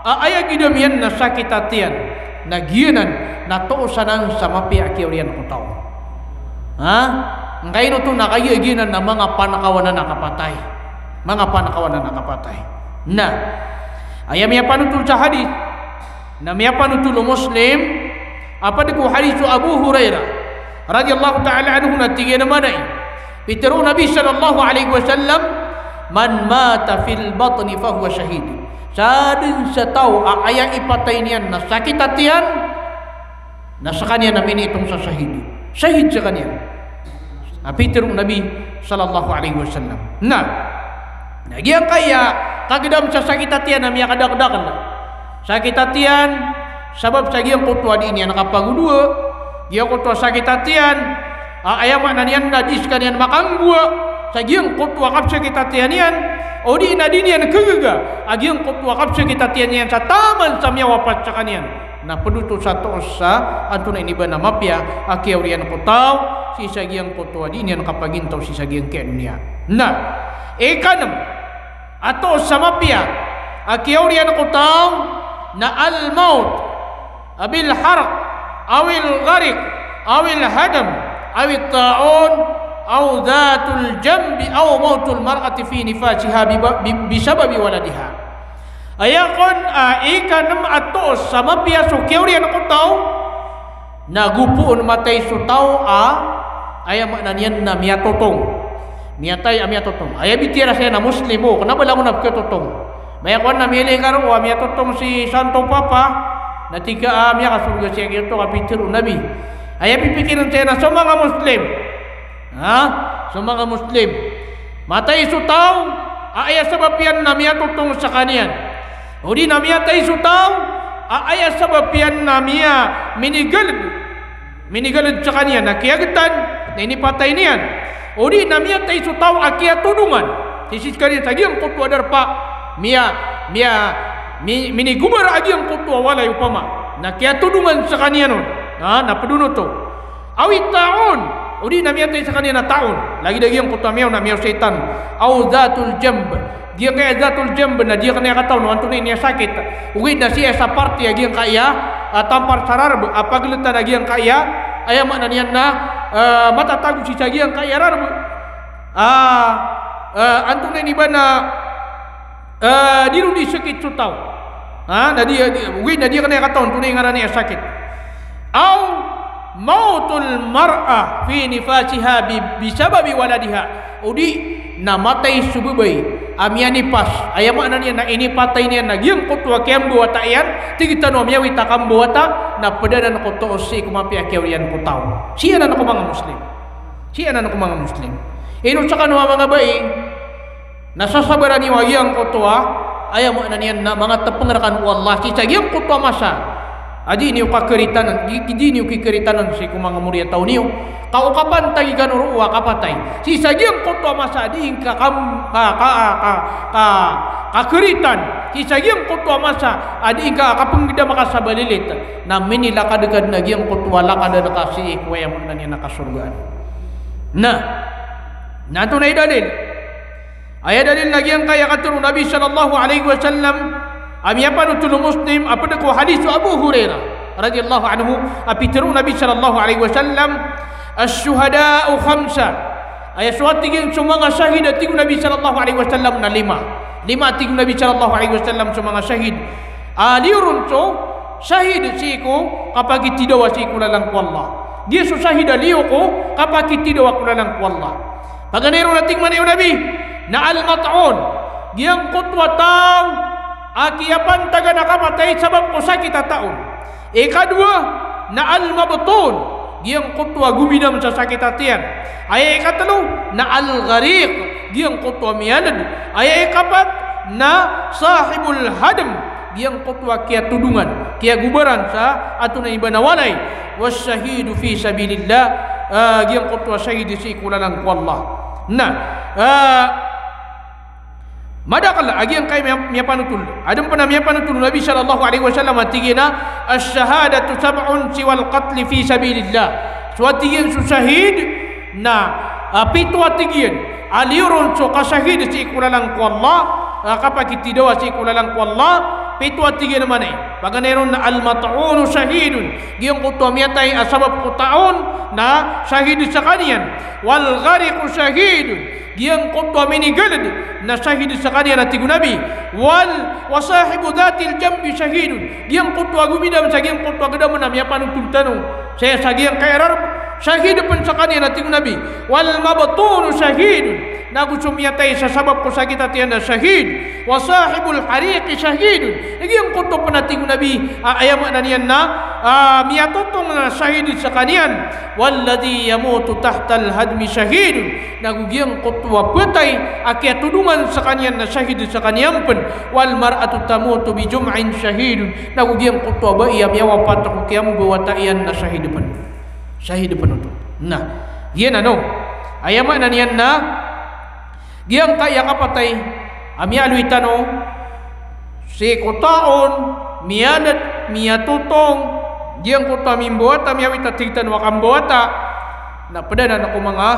a aya gidam iyan na sakit a tiyan. Na giyanan na toos anan sa mapiya a kiyaoriyan ko taw. Ha? Ngkaino oto na kagiya giyanan na manga panakawan anan a kapatay. Manga panakawan anan a kapatay. Na aya miyapanotol sa hadis, na miyapanotol o Muslim, a pd ko hadis o Abu Hurairah radiyallahu ta'ala anhu na tig iyan a maana i, pitharo o Nabi sallallahu alaihi wasallam, "Man mata fil batni fahuwa shahid." Sadn sa taw a aya ipatay niyan na sakit a tiyan, na skaniyan na miniitong sa shahid. Shahid skaniyan. A pitharo o Nabi sallallahu alaihi wasallam. Na, na giyangkaya kagdam sa sakit a tiyan na miyakadakdakl. Sakit a tiyan sabap sa giyangkoto a di niyan kapagodowa. Giyangkoto a sakit a tiyan a aya maana niyan na di skaniyan makanggowa sa giyangkoto a kapsakit a tiyan iyan. O di na di niyan kagaga a giyangkoto a kapsakit a tiyan iyan sa taman sa miyawapat skaniyan. Na pd oto sa toos sa antonaa ini ba na mapiya a kiyaoriyan ko taw sii sa giyangkoto a di niyan kapagintaw sii sa giyangkaya doniya. Na ikanm a toos sa mapiya a kiyaoriyan ko taw na al-mawt bil harq awil ghariq awil hadam awit ta'un aw dhatul janbi aw mawtul mar'ati fi nifasiha bi, bi, bisababi waladiha. Aya kon a ikanm a toos sa mapiya so kiyaoriyan ko taw na gopoon matay so taw a aya maana niyan na miyatotong. Miyatay a miyatotong. Aya bitiyara saya na Muslim, o, kna ba langon a pkhatotong. Maya kowan na miyailay ka roo a miyatotong si Santo Papa, na tig ka a miyakasorga siya giyoto ka pitharo o Nabi. Aya pipikirn saya na so manga Muslim. Ha? So manga Muslim. Matay so taw a aya sabap iyan na miyatotong skaniyan. O di na miyatay so taw a aya sabap iyan na miya-, minigalg. Minigalg skaniyan na kiyagtan, na inipatay niyan. O di na miyatay so taw a kiyatodongan sii skaniyan sa giyangkoto a darpa. Miya-, miya-, Mi-, minigobar a giyangkoto a walay opama na kiyatodongan skaniyan on, na, na pd on oto. Awi ta'un, odi na miyatay skaniyan a ta'un. Lagid a giyangkoto a miyaona, miyaosay tano. Aw dhatul janb. Giyangkaya dhatul janb na di akn aya katawan o antonaa i niyan a sakit. Ogaid na sii sa parti a giyangkaya, a, tampar sa rarb, a pagltan a giyangkaya, aya maana niyan na, a, matatago sii sa giyangkaya rarb. A, a, antonaa ini ba na, a, di ron di sakit so taw. Ha? Na di, di, ogaid na di akn aya katawan antonaa i ngaran iyan a sakit. Aw mawtul mar'ah fi nifasiha bi, bisababi waladiha. Odi na matay so babay a miyanipas. Aya maana niyan na inipatay niyan a giyangkoto a kiyambawata iyan, tig tano a miyawit a kambawata, na pd anan ko toos sii ko mapiya a kiyaoriyan ko taw. Sii anan ko manga Muslim. Sii anan ko manga Muslim. Ino skano a manga bai, na sasabaran iyo a giyangkoto a, aya maana niyan na manga tpng rkano o Allah, sii sa giyangkoto a masa a di niyo kakiritanan, di, di niyo kikiritanan sii ko manga moriyataw niyo. Ka o kapantagi kano roo a kapatay. Sii sa giyangkoto a masa a di ngka kam-, ka, ka, ka, ka, kakiritan. Sii sa giyangkoto a masa a di ngka kapnggdam ka sa balilit. Na minilakad ka dn a giyangkoto a lakadan ka sii ko aya maana niyan a kasorgaan. Na, na antonaa i dalil? Aya dalil na giyangkaya katharo o Nabi sallallahu alaihi wasallam, a miyapanotol o Muslim, a pd ko hadith o Abu Hurairah radhiyallahu anhu, a pitharo o Nabi sallallahu alaihi wasallam, "Ash-shuhada'u khamsa." Aya so, a tig iyan, so manga shahid, a tig o Nabi sallallahu alaihi wasallam, na lima. Lima, a tig o Nabi sallallahu alaihi wasallam, so manga shahid. A liyo ron so shahid sii ko kapakitidawa sii ko lalan ko Allah. Giya so shahid a liyo ko kapakitidawa ko lalan ko Allah. Paganay ron a tig mambo o Nabi, na al-mat'un, giyangkoto a taw a kiyapantagan a kapatay sabap ko sakit a ta'un. Ikadowa, na al-mabtun, giyangkoto a gomidam sa sakit a tiyan. Aya ikatlo, na al-ghariq, giyangkoto a miyaled. Aya ikapat, na sahibul hadm, giyangkoto a kiyatodongan, kiyagobaran sa antonaa i ba na walay. Wash-shahidu fi sabilillah, a, giyangkoto a shahid sii ko lalan ko Allah. Na, a, madakl a giyangkai miya-, miyapanotol. Adn pn a miyapanotol o Nabi sallallahu alaihi wasallam a tig iyan a, "Ash-shahadatu sab'un siwal qatli fi sabilillah." So, a tig iyan, so shahid na, a, pito, a tig iyan, a liyo ron so kashahid sii ko lalan ko Allah, a, kapakitidawa sii ko lalan ko Allah, pito, a tig iyan, a maana i, paganay ron na al-mat'unu shahidun, giyangkoto a miyatay a sabap ko ta'un na shahid skaniyan, wal-ghariqu shahidun, giyangkoto a minigaled na shahid skaniyan, a tig o Nabi. Wal, wa sahibu dhatil janbi shahidun. Giyangkoto a gomidam sa giyangkoto a gdam na miyapanotol tano. Sa, sa giyangkaya rarb, shahid pn skaniyan, a tig o Nabi. Wal mabtunu shahidun. Nago so miyatay sa sabap ko sakit a tiyan na shahid. Wa sahibul hariqi shahidun. Giyangkoto pn, a tig o Nabi, a, aya maana niyan na, a, miyatotong na shahid skaniyan. Walladhi yamutu tahtal hadmi shahidun. Nago giyangkoto a patay a kiyatodongan skaniyan na shahid skaniyan pn. Wal mar'atu tamutu bi jum'in shahidun. Nago giyangkoto a bai a miyawapat ko kiyambawata iyan na shahid pn. Shahid pn oto. Na, giyanan o, aya maana niyan na giyangkaya kapatay a miyaaloy tano sii ko ta'un, miyaled, miyatotong, giyangkoto a mimbawata, miyawit a tig tano a kambawata, na pd anan ko manga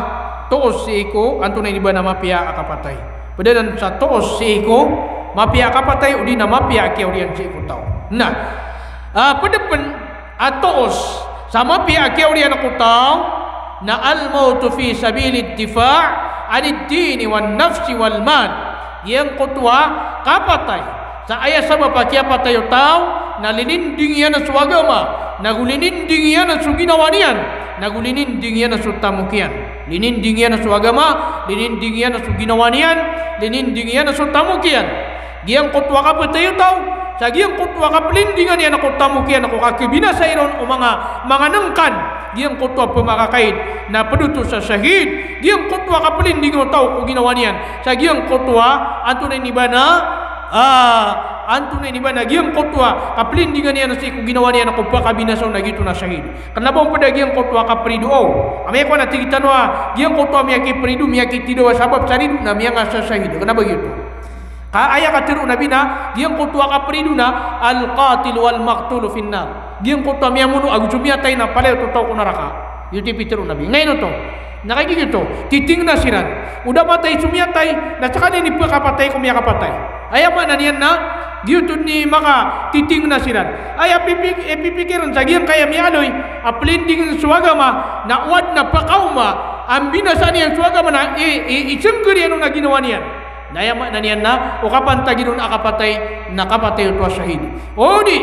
toos sii ko antonaa ini ba na mapiya a kapatay. Pd anan sa toos sii ko mapiya a kapatay odi na mapiya a kiyaoriyan sii ko taw. Na, a, pd pn a toos sa mapiya a kiyaoriyan ko taw na al-mawtu fi sabilid difa' anid dini wan nafsi wal mal. Giyangkoto a kapatay sa aya sabap a kiyapatay o taw na lininding iyan so agama, nago lininding iyan so ginawa niyan, nago lininding iyan so tamok iyan. Lininding iyan so agama, lininding iyan so ginawa niyan, lininding iyan so tamok iyan. Giyangkoto a kapatay o taw, sa giyangkoto a kaplindingan iyan ko tamok iyan ko kakibinasai ron o manga, manga nengkan. Giyangkoto a pmakakaid na pd oto sa shahid. Giyangkoto a kaplinding o taw ko ginawa niyan, sa giyangkoto a antonaa ini ba na, a, antonaa ini ba na giyangkoto a kaplindingan iyan sii ko ginawa niyan ko pakabinasa on, na giyoto na shahid. Kna ba on pd a giyangkoto a kaprido, o, a miyakowa na tig tano a giyangkoto a miyakiprido, miyakitidawa sabap sa rido, na miyanga sa shahid. Kna ba giyoto? A, aya katharo o Nabi na giyangkoto a kaprido na al-qatil wal-maqtul fin-nar. Giyangkoto a miyamono ago so miyatay na palaya oto taw ko naraka. Giyoto i pitharo o Nabi. Ngaino oto? Na kagiya giyoto, titingna siran. O da matay so miyatay, na skaniyan i pkapatay ko miyakapatay. Aya maana niyan na giyoto i makatitingna siran. Aya pipik-, eh, pipikiran sa giyangkaya miyaaloy a plindingn so agama, na o adn a pkaoma a mbinasaan iyan so agama na i, i, isngkr iyan on a ginawa niyan. Na aya maana niyan na o kapantagin on a kapatay na kapatay oto a shahid. O di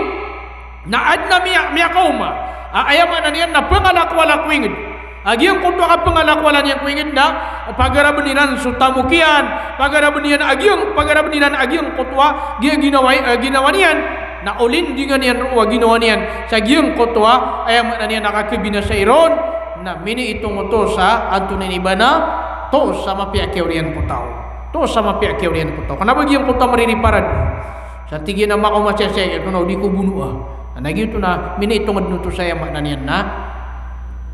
na adn a miya-, miyakaoma a, aya maana niyan na pngalakowala ko ingd. A giyangkoto a kapngalakowala niyan ko ingd na pagarabn iran so tamok iyan, pagarabn iyan a giyang, pagarabn iran a giyangkoto a giya ginawa, eh, ginawa niyan. Na o lindingan iyan roo a ginawa niyan sa giyangkoto a, aya maana niyan na kakhabinasai ron, na miniitong oto sa antonaa i ba na toos a mapiya a kiyaoriyan ko taw. Toos a mapiya a kiyaoriyan ko taw. Kna ba giyangkoto a maririparad sa tig iyan a makaoma siya sii ko na o di ko bonoa. Na giyoto na miniitong dn oto sa aya maana niyan na,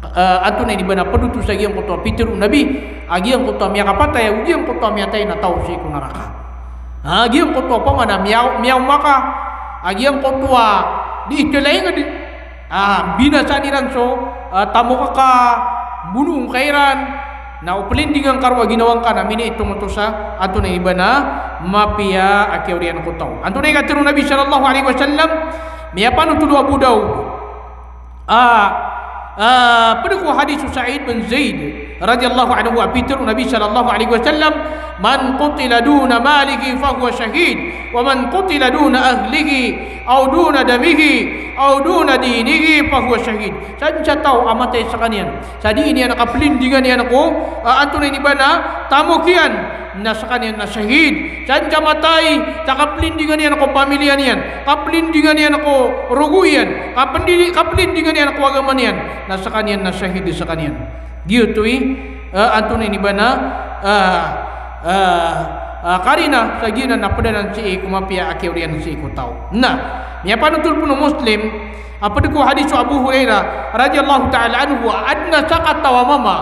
eh, antonaa i ba na pd oto sa giyangkoto a pitharo o Nabi a giyangkoto a miyakapatay, o giyangkoto a miyatay na taw sii ko naraka. A giyangkoto a opama na miya-, miyaoma ka a giyangkoto a di itala ingd a binasaan iran so, ah, tamok ka, bonoon ka iran, na o plindingan ka roo a ginawa ngka na miniitong oto sa antonaa i ba na mapiya a kiyaoriyan ko taw. Antonaa i katharo o Nabi sallallahu alaihi wasallam, miyapanothol o Abu Dawud. Ah, ah, pd ko hadith o Sa'id bin Zaid radhiyallahu anhu a pitharo o Nabi sallallahu alaihi wasallam, "Man qutila duna malihi fahuwa shahid, wa man qutila duna ahlihi, aw duna damihi, aw duna dinihi, fahuwa shahid." Sadn sa taw a matay skaniyan sa dii niyan kaplindingan iyan ko, ah, antonaa i ba na tamok iyan, na skaniyan na shahid. Sadn sa matay sa kaplindingan iyan ko pamiliya niyan, kaplindingan iyan ko rogo iyan, kapndi-, kaplindingan iyan ko agama niyan, na skaniyan na shahid skaniyan. Giyoto i, eh, antonaa i ba na, eh, eh, eh, karina sa giyanan na pd anan sii ko mapiya a kiyaoriyan sii ko taw. Na miyapanothol pn o Muslim a pd ko hadith o Abu Hurairah radhiyallahu ta'ala anhu a adn a sakataw a mama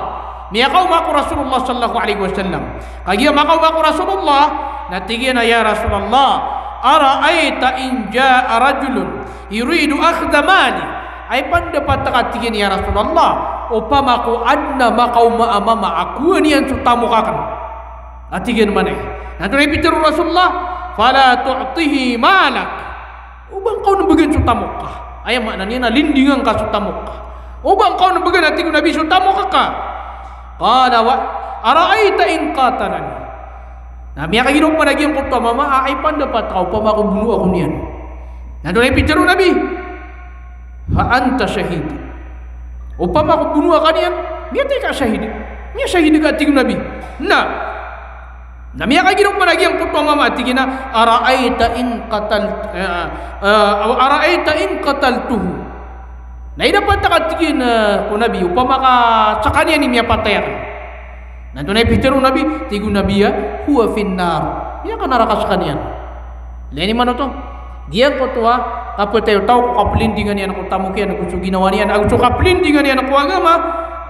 miyakaoma ko Rasulullah sallallahu alaihi wasallam. Kagiya makaoma ko Rasulullah, na tig iyan a, "Ya Rasulullah, ara'aita in ja'a rajulun yuridu akhdha mali?" Ay pandapat ka, tig iyan, ya Rasulullah, opama ko adn a makaoma a mama a kowaan iyan so tamok akn. A tig iyan mambo. Na antonaa i pitharo o Rasulullah, "Fala tu'tihi malak." O ba ngka on bgan so tamok ka. Aya maana niyan na lindingan ka so tamok ka. O ba ngka on bgan, a tig o Nabi, so tamok ka. Qala wa ara'aita in qatalani. Na miyakagirop man a giyangkoto a mama a, ay pandapat ka opama ko bonoa ko niyan. Na antonaa i pitharo o Nabi, "Fa anta shahid." Opama ko bonoa ka niyan, miyatay ka, shahid. Miyashahid ka, tig o Nabi. Na, na miyakagirop man a giyangkoto a mama a tig iyan a, "Ara'aita in qatal-, eh, eh, ara'aita in qataltuhu?" Na aya dapat ka, tig iyan, eh, ko Nabi, opama ka skaniyan i miyapatay akn. Na antonaa i pitharo o Nabi, tig o Nabi a, "Huwa fin nar." Miyakanaraka skaniyan. Ilay niyo man oto. Giyangkoto a kapatay o taw ko kaplindingan iyan ko tamok iyan, ago so ginawa niyan, ago so kaplindingan iyan ko agama,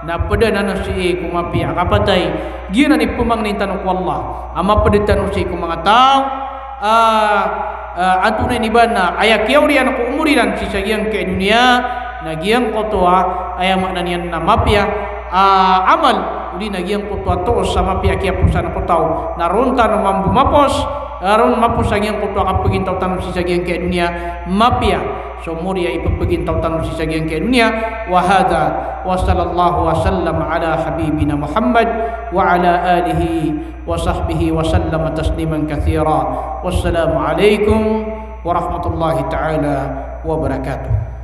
na pd anan sii ko mapiya a kapatay. Giyanan i pmangnin tano ko Allah a mapd tano sii ko manga taw a, ah, antonaa i ba na aya kiyaoriyan ko omor iran sii sa giyangkai a doniya, na giyangkoto a, aya maana niyan na mapiya a amal, odi na giyangkoto a toos a mapiya a kiyaposan ko taw, na ron tano mambo mapos, ah, ron mapos a giyangkoto a kapagintaw tano sii sa giyangkai a doniya, mapiya so omor a ipapagintaw tano sii sa giyangkai a doniya. Wa hadha, wa sallallahu wa sallam ala habibina Muhammad wa ala alihi wa sahbihi wa sallama tasliman kathira. Wassalamu alaikum warahmatullahi ta'ala wabarakatuh.